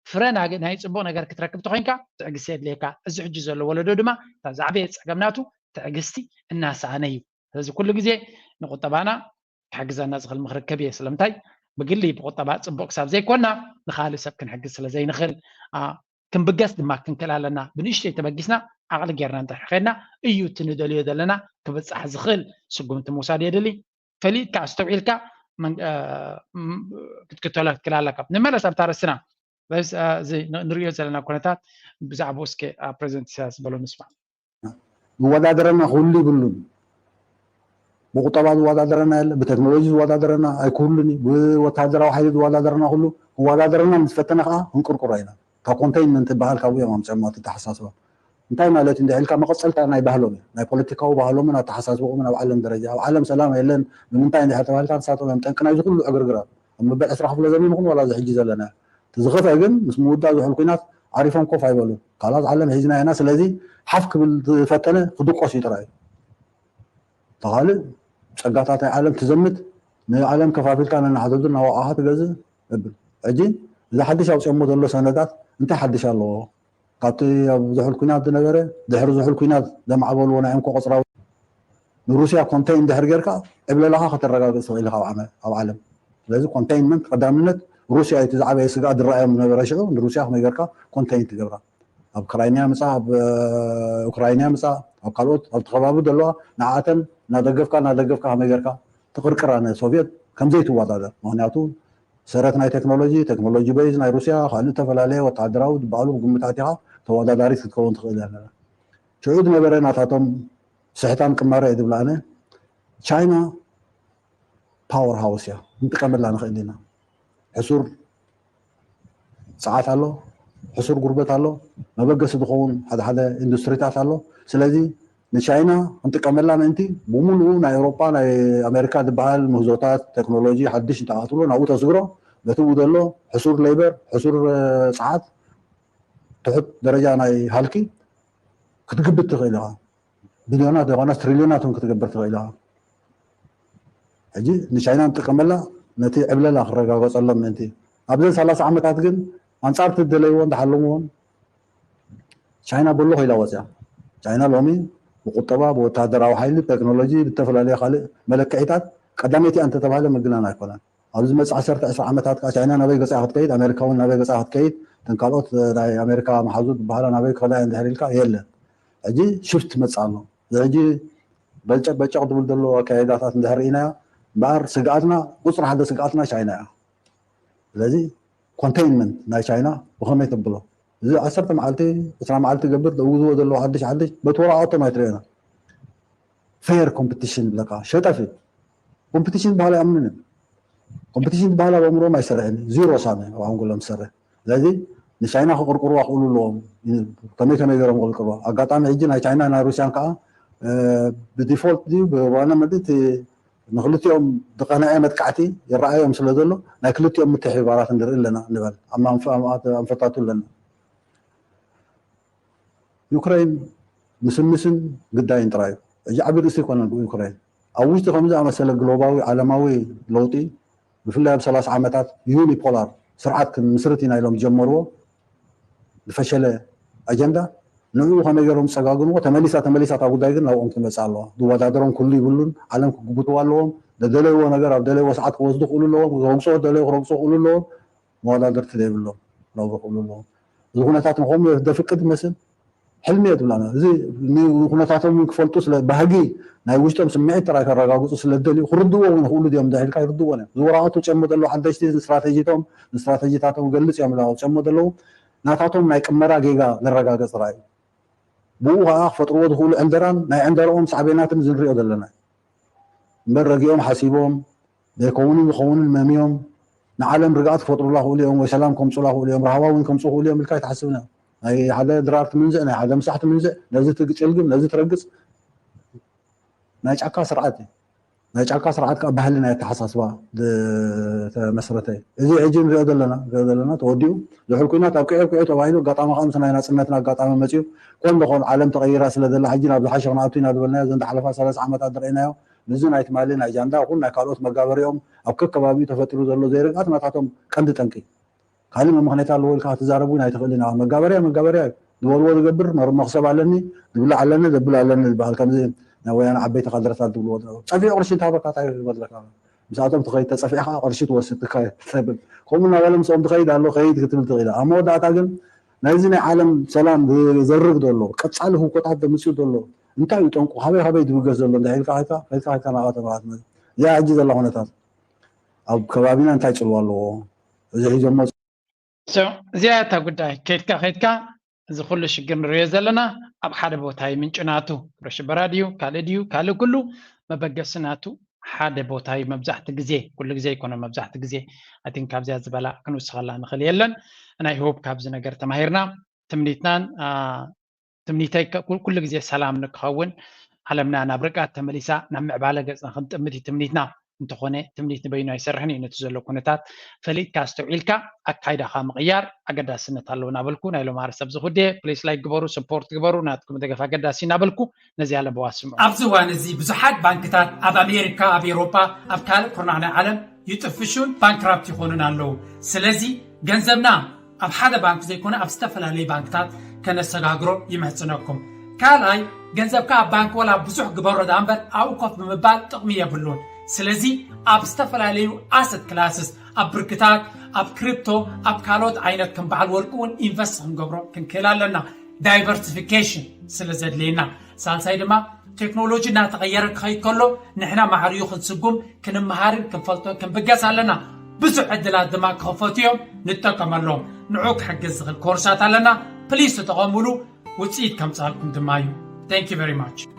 ፍረ ናይ ጽቡቕ ነገር ክትረክብ ተኾይንካ ትዕግስቲ የድልየካ። እዚ ሕጂ ዘሎ ወለዶ ድማ እታ ዝዓበየ ጸገም ናቱ ትዕግስቲ እናሰኣነ እዩ። ስለዚ ኩሉ ግዜ ንቁጠባና ክሕግዘና ዝኽእል ምኽሪ ክህብ እየ። ስለምንታይ? ብግሊ ብቁጠባ ጽቡቕ ክሳብ ዘይኮና ንኻልእ ሰብ ክንሕግዝ ስለ ዘይንኽእል። ክንብገስ ድማ ክንክእል ኣለና። ብንእሽተይ ተበጊስና ዓቕሊ ጌርና እንድሕር ከድና እዩ እቲ ንደልዮ ዘለና ክብጻሕ ዝኽእል ስጉምቲ ምውሳድ የድሊ። ፈሊጥካ ኣስተውዒልካ ክትክተሎ ክትክእል ኣለካ። ንመለስ ኣብታ ርእስና ንሪኦ ዘለና ኩነታት ብዛዕባኡ እስከ ፕሬዚደንት ኢሳያስ ዝበሎ ንስማዕ። ዝወዳደረና ክህሉ ይብሉን። ብቁጠባ ዝወዳደረና የለ፣ ብቴክኖሎጂ ዝወዳደረና ኣይክህሉን እዩ፣ ብወታደራዊ ሓይሊ ዝወዳደረና ኩሉ ክወዳደረና ምስ ፈተነ ከዓ ክንቅርቅሮ ኢና። ካብ ኮንቴይንመንት ዝበሃል ካብኡ እዮም ኣምፅኦም ኣተሓሳስባ። እንታይ ማለት እንዲ ኢልካ መቐፀልታ ናይ ባህሎም እዩ፣ ናይ ፖለቲካዊ ባህሎምን ኣተሓሳስባኦምን ኣብ ዓለም ደረጃ። ኣብ ዓለም ሰላም የለን ንምንታይ እንድሕር ተባሂልካ ንሳቶም እዮም ጠንቂ ናይዚ ኩሉ ዕግርግራት። ኣብ መበል ዕስራ ክፍለ ዘመን ይኹን ዋላ እዚ ሕጂ ዘለና እቲ ዝኸፍአ ግን ምስ ምውዳእ ዝሑል ኩናት ዓሪፎም ኮፍ ኣይበሉ። ካልኣት ዓለም ሒዝና ኢና። ስለዚ ሓፍ ክብል ዝፈተነ ክድቆስ እዩ ጥራይ። ተኻልእ ፀጋታት ናይ ዓለም ትዘምት ንዓለም ከፋፊልካ ነናሓተቱ እናወቃኻ ትገዝእ እብል። ሕጂ እዚ ሓድሽ ኣውፅኦሞ ዘሎ ሰነዳት እንታይ ሓድሽ ኣለዎ? ካብቲ ኣብ ዝሑል ኩናት ዝነበረ ድሕሪ ዝሑል ኩናት ዘማዕበልዎ ናይ እንኮ ቆፅራዊ ንሩስያ ኮንቴይን ድሕር ጌርካ ዕብለላኻ ከተረጋግፅ ትኽእል ኢኻ ኣብ ዓለም። ስለዚ ኮንቴይንመንት ቀዳምነት ሩስያ እዩ እቲ ዝዓበየ ስግኣት ዝረኣዮም ዝነበረ ሽዑ ንሩስያ ከመይ ጌርካ ኮንቴይን ትገብራ ኣብ ክራይንያ ምፃ ኣብ ኡክራይንያ ምፃ ኣብ ካልኦት ኣብቲ ከባቢ ዘለዋ ንዓተን እናደገፍካ እናደገፍካ ከመይ ጌርካ ትቕርቅራ ንሶቪየት ከምዘይትወዳደር ምክንያቱ ሰረት ናይ ቴክኖሎጂ ቴክኖሎጂ በይዝ ናይ ሩስያ ካልእ ዝተፈላለየ ወታደራዊ ዝበሃሉ ግምታት ኢኻ ተወዳዳሪት ክትከውን ትኽእል ኣለና ሽዑ ዝነበረ ናታቶም ስሕታን ቅማረ እየ ዝብላ ኣነ ቻይና ፓወር ሃውስ እያ ክንጥቀመላ ንኽእል ኢና ሕሱር ሰዓት ኣሎ ሕሱር ጉርበት ኣሎ መበገሲ ዝኸውን ሓደ ሓደ ኢንዱስትሪታት ኣሎ ስለዚ ንቻይና ክንጥቀመላ ምእንቲ ብሙሉኡ ናይ ኤውሮጳ ናይ ኣሜሪካ ዝበሃል ምህዞታት ቴክኖሎጂ ሓድሽ እንተኣትሎ ናብኡ ተስግሮ በቲ ብኡ ዘሎ ሕሱር ሌበር ሕሱር ሰዓት ትሑት ደረጃ ናይ ሃልኪ ክትግብት ትኽእል ኢኻ ቢልዮናት ዘይኮነስ ትሪልዮናት እውን ክትገብር ትኽእል ኢኻ ሕጂ ንቻይና ንጥቀመላ ነቲ ዕብለላ ክረጋገፀሎም ምእንቲ ኣብዘን ሰላሳ ዓመታት ግን ኣንፃር እቲ ዝደለይዎ እንዳሓለምዎን ቻይና በሎ ከይላ ወፅያ ቻይና ሎሚ ብቁጠባ ብወታደራዊ ሓይሊ ብቴክኖሎጂ ብዝተፈላለየ ካልእ መለክዒታት ቀዳመይቲ እያ እንተተባሃለ ምግናን ኣይኮነን ኣብዚ ዝመፅእ ዓሰርተ ዕስራ ዓመታት ከዓ ቻይና ናበይ ገፃ ክትከይድ ኣሜሪካ እውን ናበይ ገፃ ክትከይድ እተን ካልኦት ናይ ኣሜሪካ መሓዙት ዝበሃላ ናበይ ክኸዳ እየን ድሕር ኢልካ የለን ሕጂ ሽፍት መፅእ ኣሎ እዚ ሕጂ በጨቅ በጨቅ ዝብል ዘሎ ኣካይዳታት እንድሕር ርኢናዮ እምበኣር ስግኣትና ቁፅሪ ሓደ ስግኣትና ቻይና እያ ስለዚ ኮንቴይንመንት ናይ ቻይና ብኸመይ ተብሎ እዚ ዓሰርተ መዓልቲ ዕስራ መዓልቲ ገብር ዘእውዝዎ ዘለዉ ሓድሽ ሓድሽ በቲ ወረቃቶም ኣይትርእዮና ፌር ኮምፒቲሽን ብለካ ሸጠፊ ኮምፒቲሽን ዝበሃል ኣይኣምንን ኮምፒቲሽን ዝበሃል ኣብ ኣእምሮም ኣይሰርሕን ዚሮ ሳሚ ኣብ ኣንጎሎም ዝሰርሕ ስለዚ ንቻይና ክቅርቅርዋ ክእሉ ኣለዎም ከመይ ከመይ ገይሮም ክቅርቅርዋ ኣጋጣሚ ሕጂ ናይ ቻይና ናይ ሩስያን ከዓ ብዲፎልት ድዩ ብዋና መድቲ ንክልቲኦም ዝቀንዐ መጥቃዕቲ ይረኣዮም ስለ ዘሎ ናይ ክልቲኦም ምትሕብባራት ንርኢ ኣለና ንበል ኣንፈታቱ ኣለና ዩክሬን ምስምስን ግዳይን ጥራይ እዩ ሕጂ ዓቢ ርእሲ ይኮነን ዩክሬን ኣብ ውሽጢ ከምዚ ኣመሰለ ግሎባዊ ዓለማዊ ለውጢ ብፍላይ ኣብ ሰላሳ ዓመታት ዩኒፖላር ስርዓት ክንምስርት ኢና ኢሎም ዝጀመርዎ ዝፈሸለ ኣጀንዳ ንዕኡ ከመይ ገይሮም ዝፀጋግንዎ ተመሊሳ ተመሊሳ እታ ጉዳይ ግን ናብኦም ትመፅእ ኣለዋ ዝወዳደሮም ኩሉ ይብሉን ዓለም ክግብትዋ ኣለዎም ደደለይዎ ነገር ኣብ ደለይዎ ሰዓት ክወስዱ ክእሉ ኣለዎም ክረግፅዎ ደለዩ ክረግፅዎ ክእሉ ኣለዎም መወዳደርቲ ዘይብሎም ክነብሩ ክእሉ ኣለዎም እዚ ኩነታት ንኸምኡ ዘፍቅድ ይመስል ሕልሚ እየ ትብላና እዚ ኩነታቶም ክፈልጡ ስለ ባህጊ ናይ ውሽጦም ስምዒት ጥራይ ከረጋግፁ ስለ ዝደልዩ ክርድዎ እውን ክእሉ ድዮም እንዳ ኢልካ ይርድዎን እዮም እዚ ወረቐቱ ጨሞ ዘለዉ ሓደሽቲ ስትራተጂቶም ስትራተጂታቶም ገልፅ እዮም ዝላው ጨሞ ዘለዉ ናታቶም ናይ ቅመራ ጌጋ ዘረጋገፅ ጥራይ እዩ ብኡ ከዓ ክፈጥርዎ ዝኽእሉ ዕንደራን ናይ ዕንደርኦም ሳዕቤናትን ዝንሪኦ ዘለና እምበር ረጊኦም ሓሲቦም ዘይከውንን ዝኸውንን መምዮም ንዓለም ርግኣት ክፈጥሩላ ክእሉ እዮም ወይ ሰላም ከምፁላ ክእሉ እዮም ራህዋ እውን ከምፁ ክእሉ እዮም ኢልካ ኣይትሓስብን እዮም ናይ ሓደ ድራር ትምንዝዕ ናይ ሓደ ምሳሕ ትምንዝዕ ነዚ ትግጭልግም ነዚ ትረግፅ ናይ ጫካ ስርዓት እዩ ናይ ጫካ ስርዓት ከዓ ባህሊ ናይ ኣተሓሳስባ ዝተመስረተ እዩ እዚ ሕጂ ንሪኦ ዘለና ንሪኦ ዘለና ተወዲኡ ዝሑል ኩናት ኣብ ቅዑ ቅዑ ተባሂሉ ኣጋጣሚ ከዓ ምስ ናይ ናፅነትና ኣጋጣሚ መፅዩ ኮን ደኾን ዓለም ተቀይራ ስለ ዘላ ሕጂ ናብ ዝሓሸ ክንኣቱ ኢና ዝበልናዮ ዘን ዝሓለፋ ሰለስተ ዓመታት ዝረእናዮ ንዚ ናይ ትማሊ ናይ ጃንዳ ይኹን ናይ ካልኦት መጋበሪኦም ኣብ ከከባቢኡ ተፈጢሩ ዘሎ ዘይርግኣት ናታቶም ቀንዲ ጠንቂ። ካልእ መመኽነያት ኣለዎ ኢልካ ክትዛረብ እውን ኣይትኽእልን ኢኻ። መጋበርያ መጋበርያ እዩ። ዝበልዎ ዝገብር፣ መር-፣ መኽሰብ ኣለኒ፣ ዝብላዕ ኣለኒ፣ ዘብል ኣለኒ ዝበሃል፣ ከምዚ ናይ ወያነ ዓበይቲ ካድረታት ዝብልዎ ዝነበሩ። ጸፊዑ ቅርሺ እንተሃበካ እንታይ ክህበለካ? ምስኣቶም ትኸይድ፣ ተጸፊዕካ ቅርሺ ትወስድ፣ ትካየድ፣ ትብል። ከምኡ እናበለ ምስኦም ትኸይድ ኣሎ፣ ከይድ ክትብል ትኽእል። ኣብ መወዳእታ ግን ናይዚ ናይ ዓለም ሰላም ዘርግ ዘሎ፣ ቀጻሊ ህውኮታት ዘምጽእ ዘሎ እንታይ እዩ ጠንቁ? ካበይ ካበይ ዝብገስ ዘሎ እንተ ኢልካ፣ ከይድካ ከይድካ ከይድካ ናብኣ ተመልከት። እዚኣ ሕጂ ዘላ ኩነታት ኣብ ከባቢና እንታይ ጽልዋ ኣለዎ? እዚ ሒዞሞ So፣ እዚኣ እታ ጉዳይ። ከይድካ ከይድካ እዚ ኩሉ ሽግር ንሪኦ ዘለና ኣብ ሓደ ቦታ እዩ ምንጭ ናቱ። ግብረ ሽበራ ድዩ፣ ካልእ ድዩ፣ ካልእ ኩሉ መበገሲ ናቱ ሓደ ቦታ እዩ። መብዛሕቲ ግዜ፣ ኩሉ ግዜ ኣይኮነ፣ መብዛሕቲ ግዜ፣ I think፣ ካብዚኣ ዝበላ ክንውስኸላ ንኽእል የለን። ናይ ሆፕ ካብዚ ነገር ተማሂርና ትምኒትናን፣ አ፣ ትምኒተይ ከ-፣ ኩ-፣ ኩሉ ግዜ ሰላም ንክኸውን፣ ዓለምና ናብ ርግኣት ተመሊሳ ናብ ምዕባለ ገጽና ክንጥምት እዩ ትምኒትና። እንተኾነ ትምኒት ንበይኑ ኣይሰርሕን እዩ። ነቲ ዘሎ ኩነታት ፈሊጥካ ኣስተውዒልካ ኣካይዳኻ ምቕያር ኣገዳስነት ኣለዎ እናበልኩ ናይ ሎማሪ ሰብ ዝኹዴ ፕሊስ ላይክ ግበሩ፣ ሰፖርት ግበሩ፣ ናትኩም ደገፍ ኣገዳሲ እናበልኩ ነዚ ኣለበዋ ስምዑ። ኣብዚ እዋን እዚ ብዙሓት ባንክታት ኣብ ኣሜሪካ፣ ኣብ ኤውሮጳ፣ ኣብ ካልእ ኩርናዕ ናይ ዓለም ይጥፍሹን ባንክራፕት ይኾኑን ኣለዉ። ስለዚ ገንዘብና ኣብ ሓደ ባንክ ዘይኮነ ኣብ ዝተፈላለዩ ባንክታት ከነሰጋግሮ ይምሕጽነኩም። ካልኣይ፣ ገንዘብካ ኣብ ባንክ ወላ ብዙሕ ግበሮ ደኣ እምበር ኣብኡ ኮፍ ብምባል ጥቕሚ የብሉን። ስለዚ ኣብ ዝተፈላለዩ ኣሰት ክላስስ፣ ኣብ ብርክታት፣ ኣብ ክሪፕቶ፣ ኣብ ካልኦት ዓይነት ከም በዓል ወርቂ እውን ኢንቨስት ክንገብሮ ክንክእል ኣለና። ዳይቨርሲፊኬሽን ስለ ዘድልየና። ሳልሳይ ድማ ቴክኖሎጂ እናተቐየረ ክኸይድ ከሎ ንሕና ማዕሪኡ ክንስጉም ክንመሃርን ክንፈልጦን ክንብገስ ኣለና። ብዙሕ ዕድላት ድማ ክኸፈቱ እዮም፣ ንጠቀመሎም። ንዑ ክሕግዝ ዝኽእል ኮርሳት ኣለና። ፕሊስ ተጠቐሙሉ፣ ውፅኢት ከምፅኣልኩም ድማ እዩ። Thank you very much።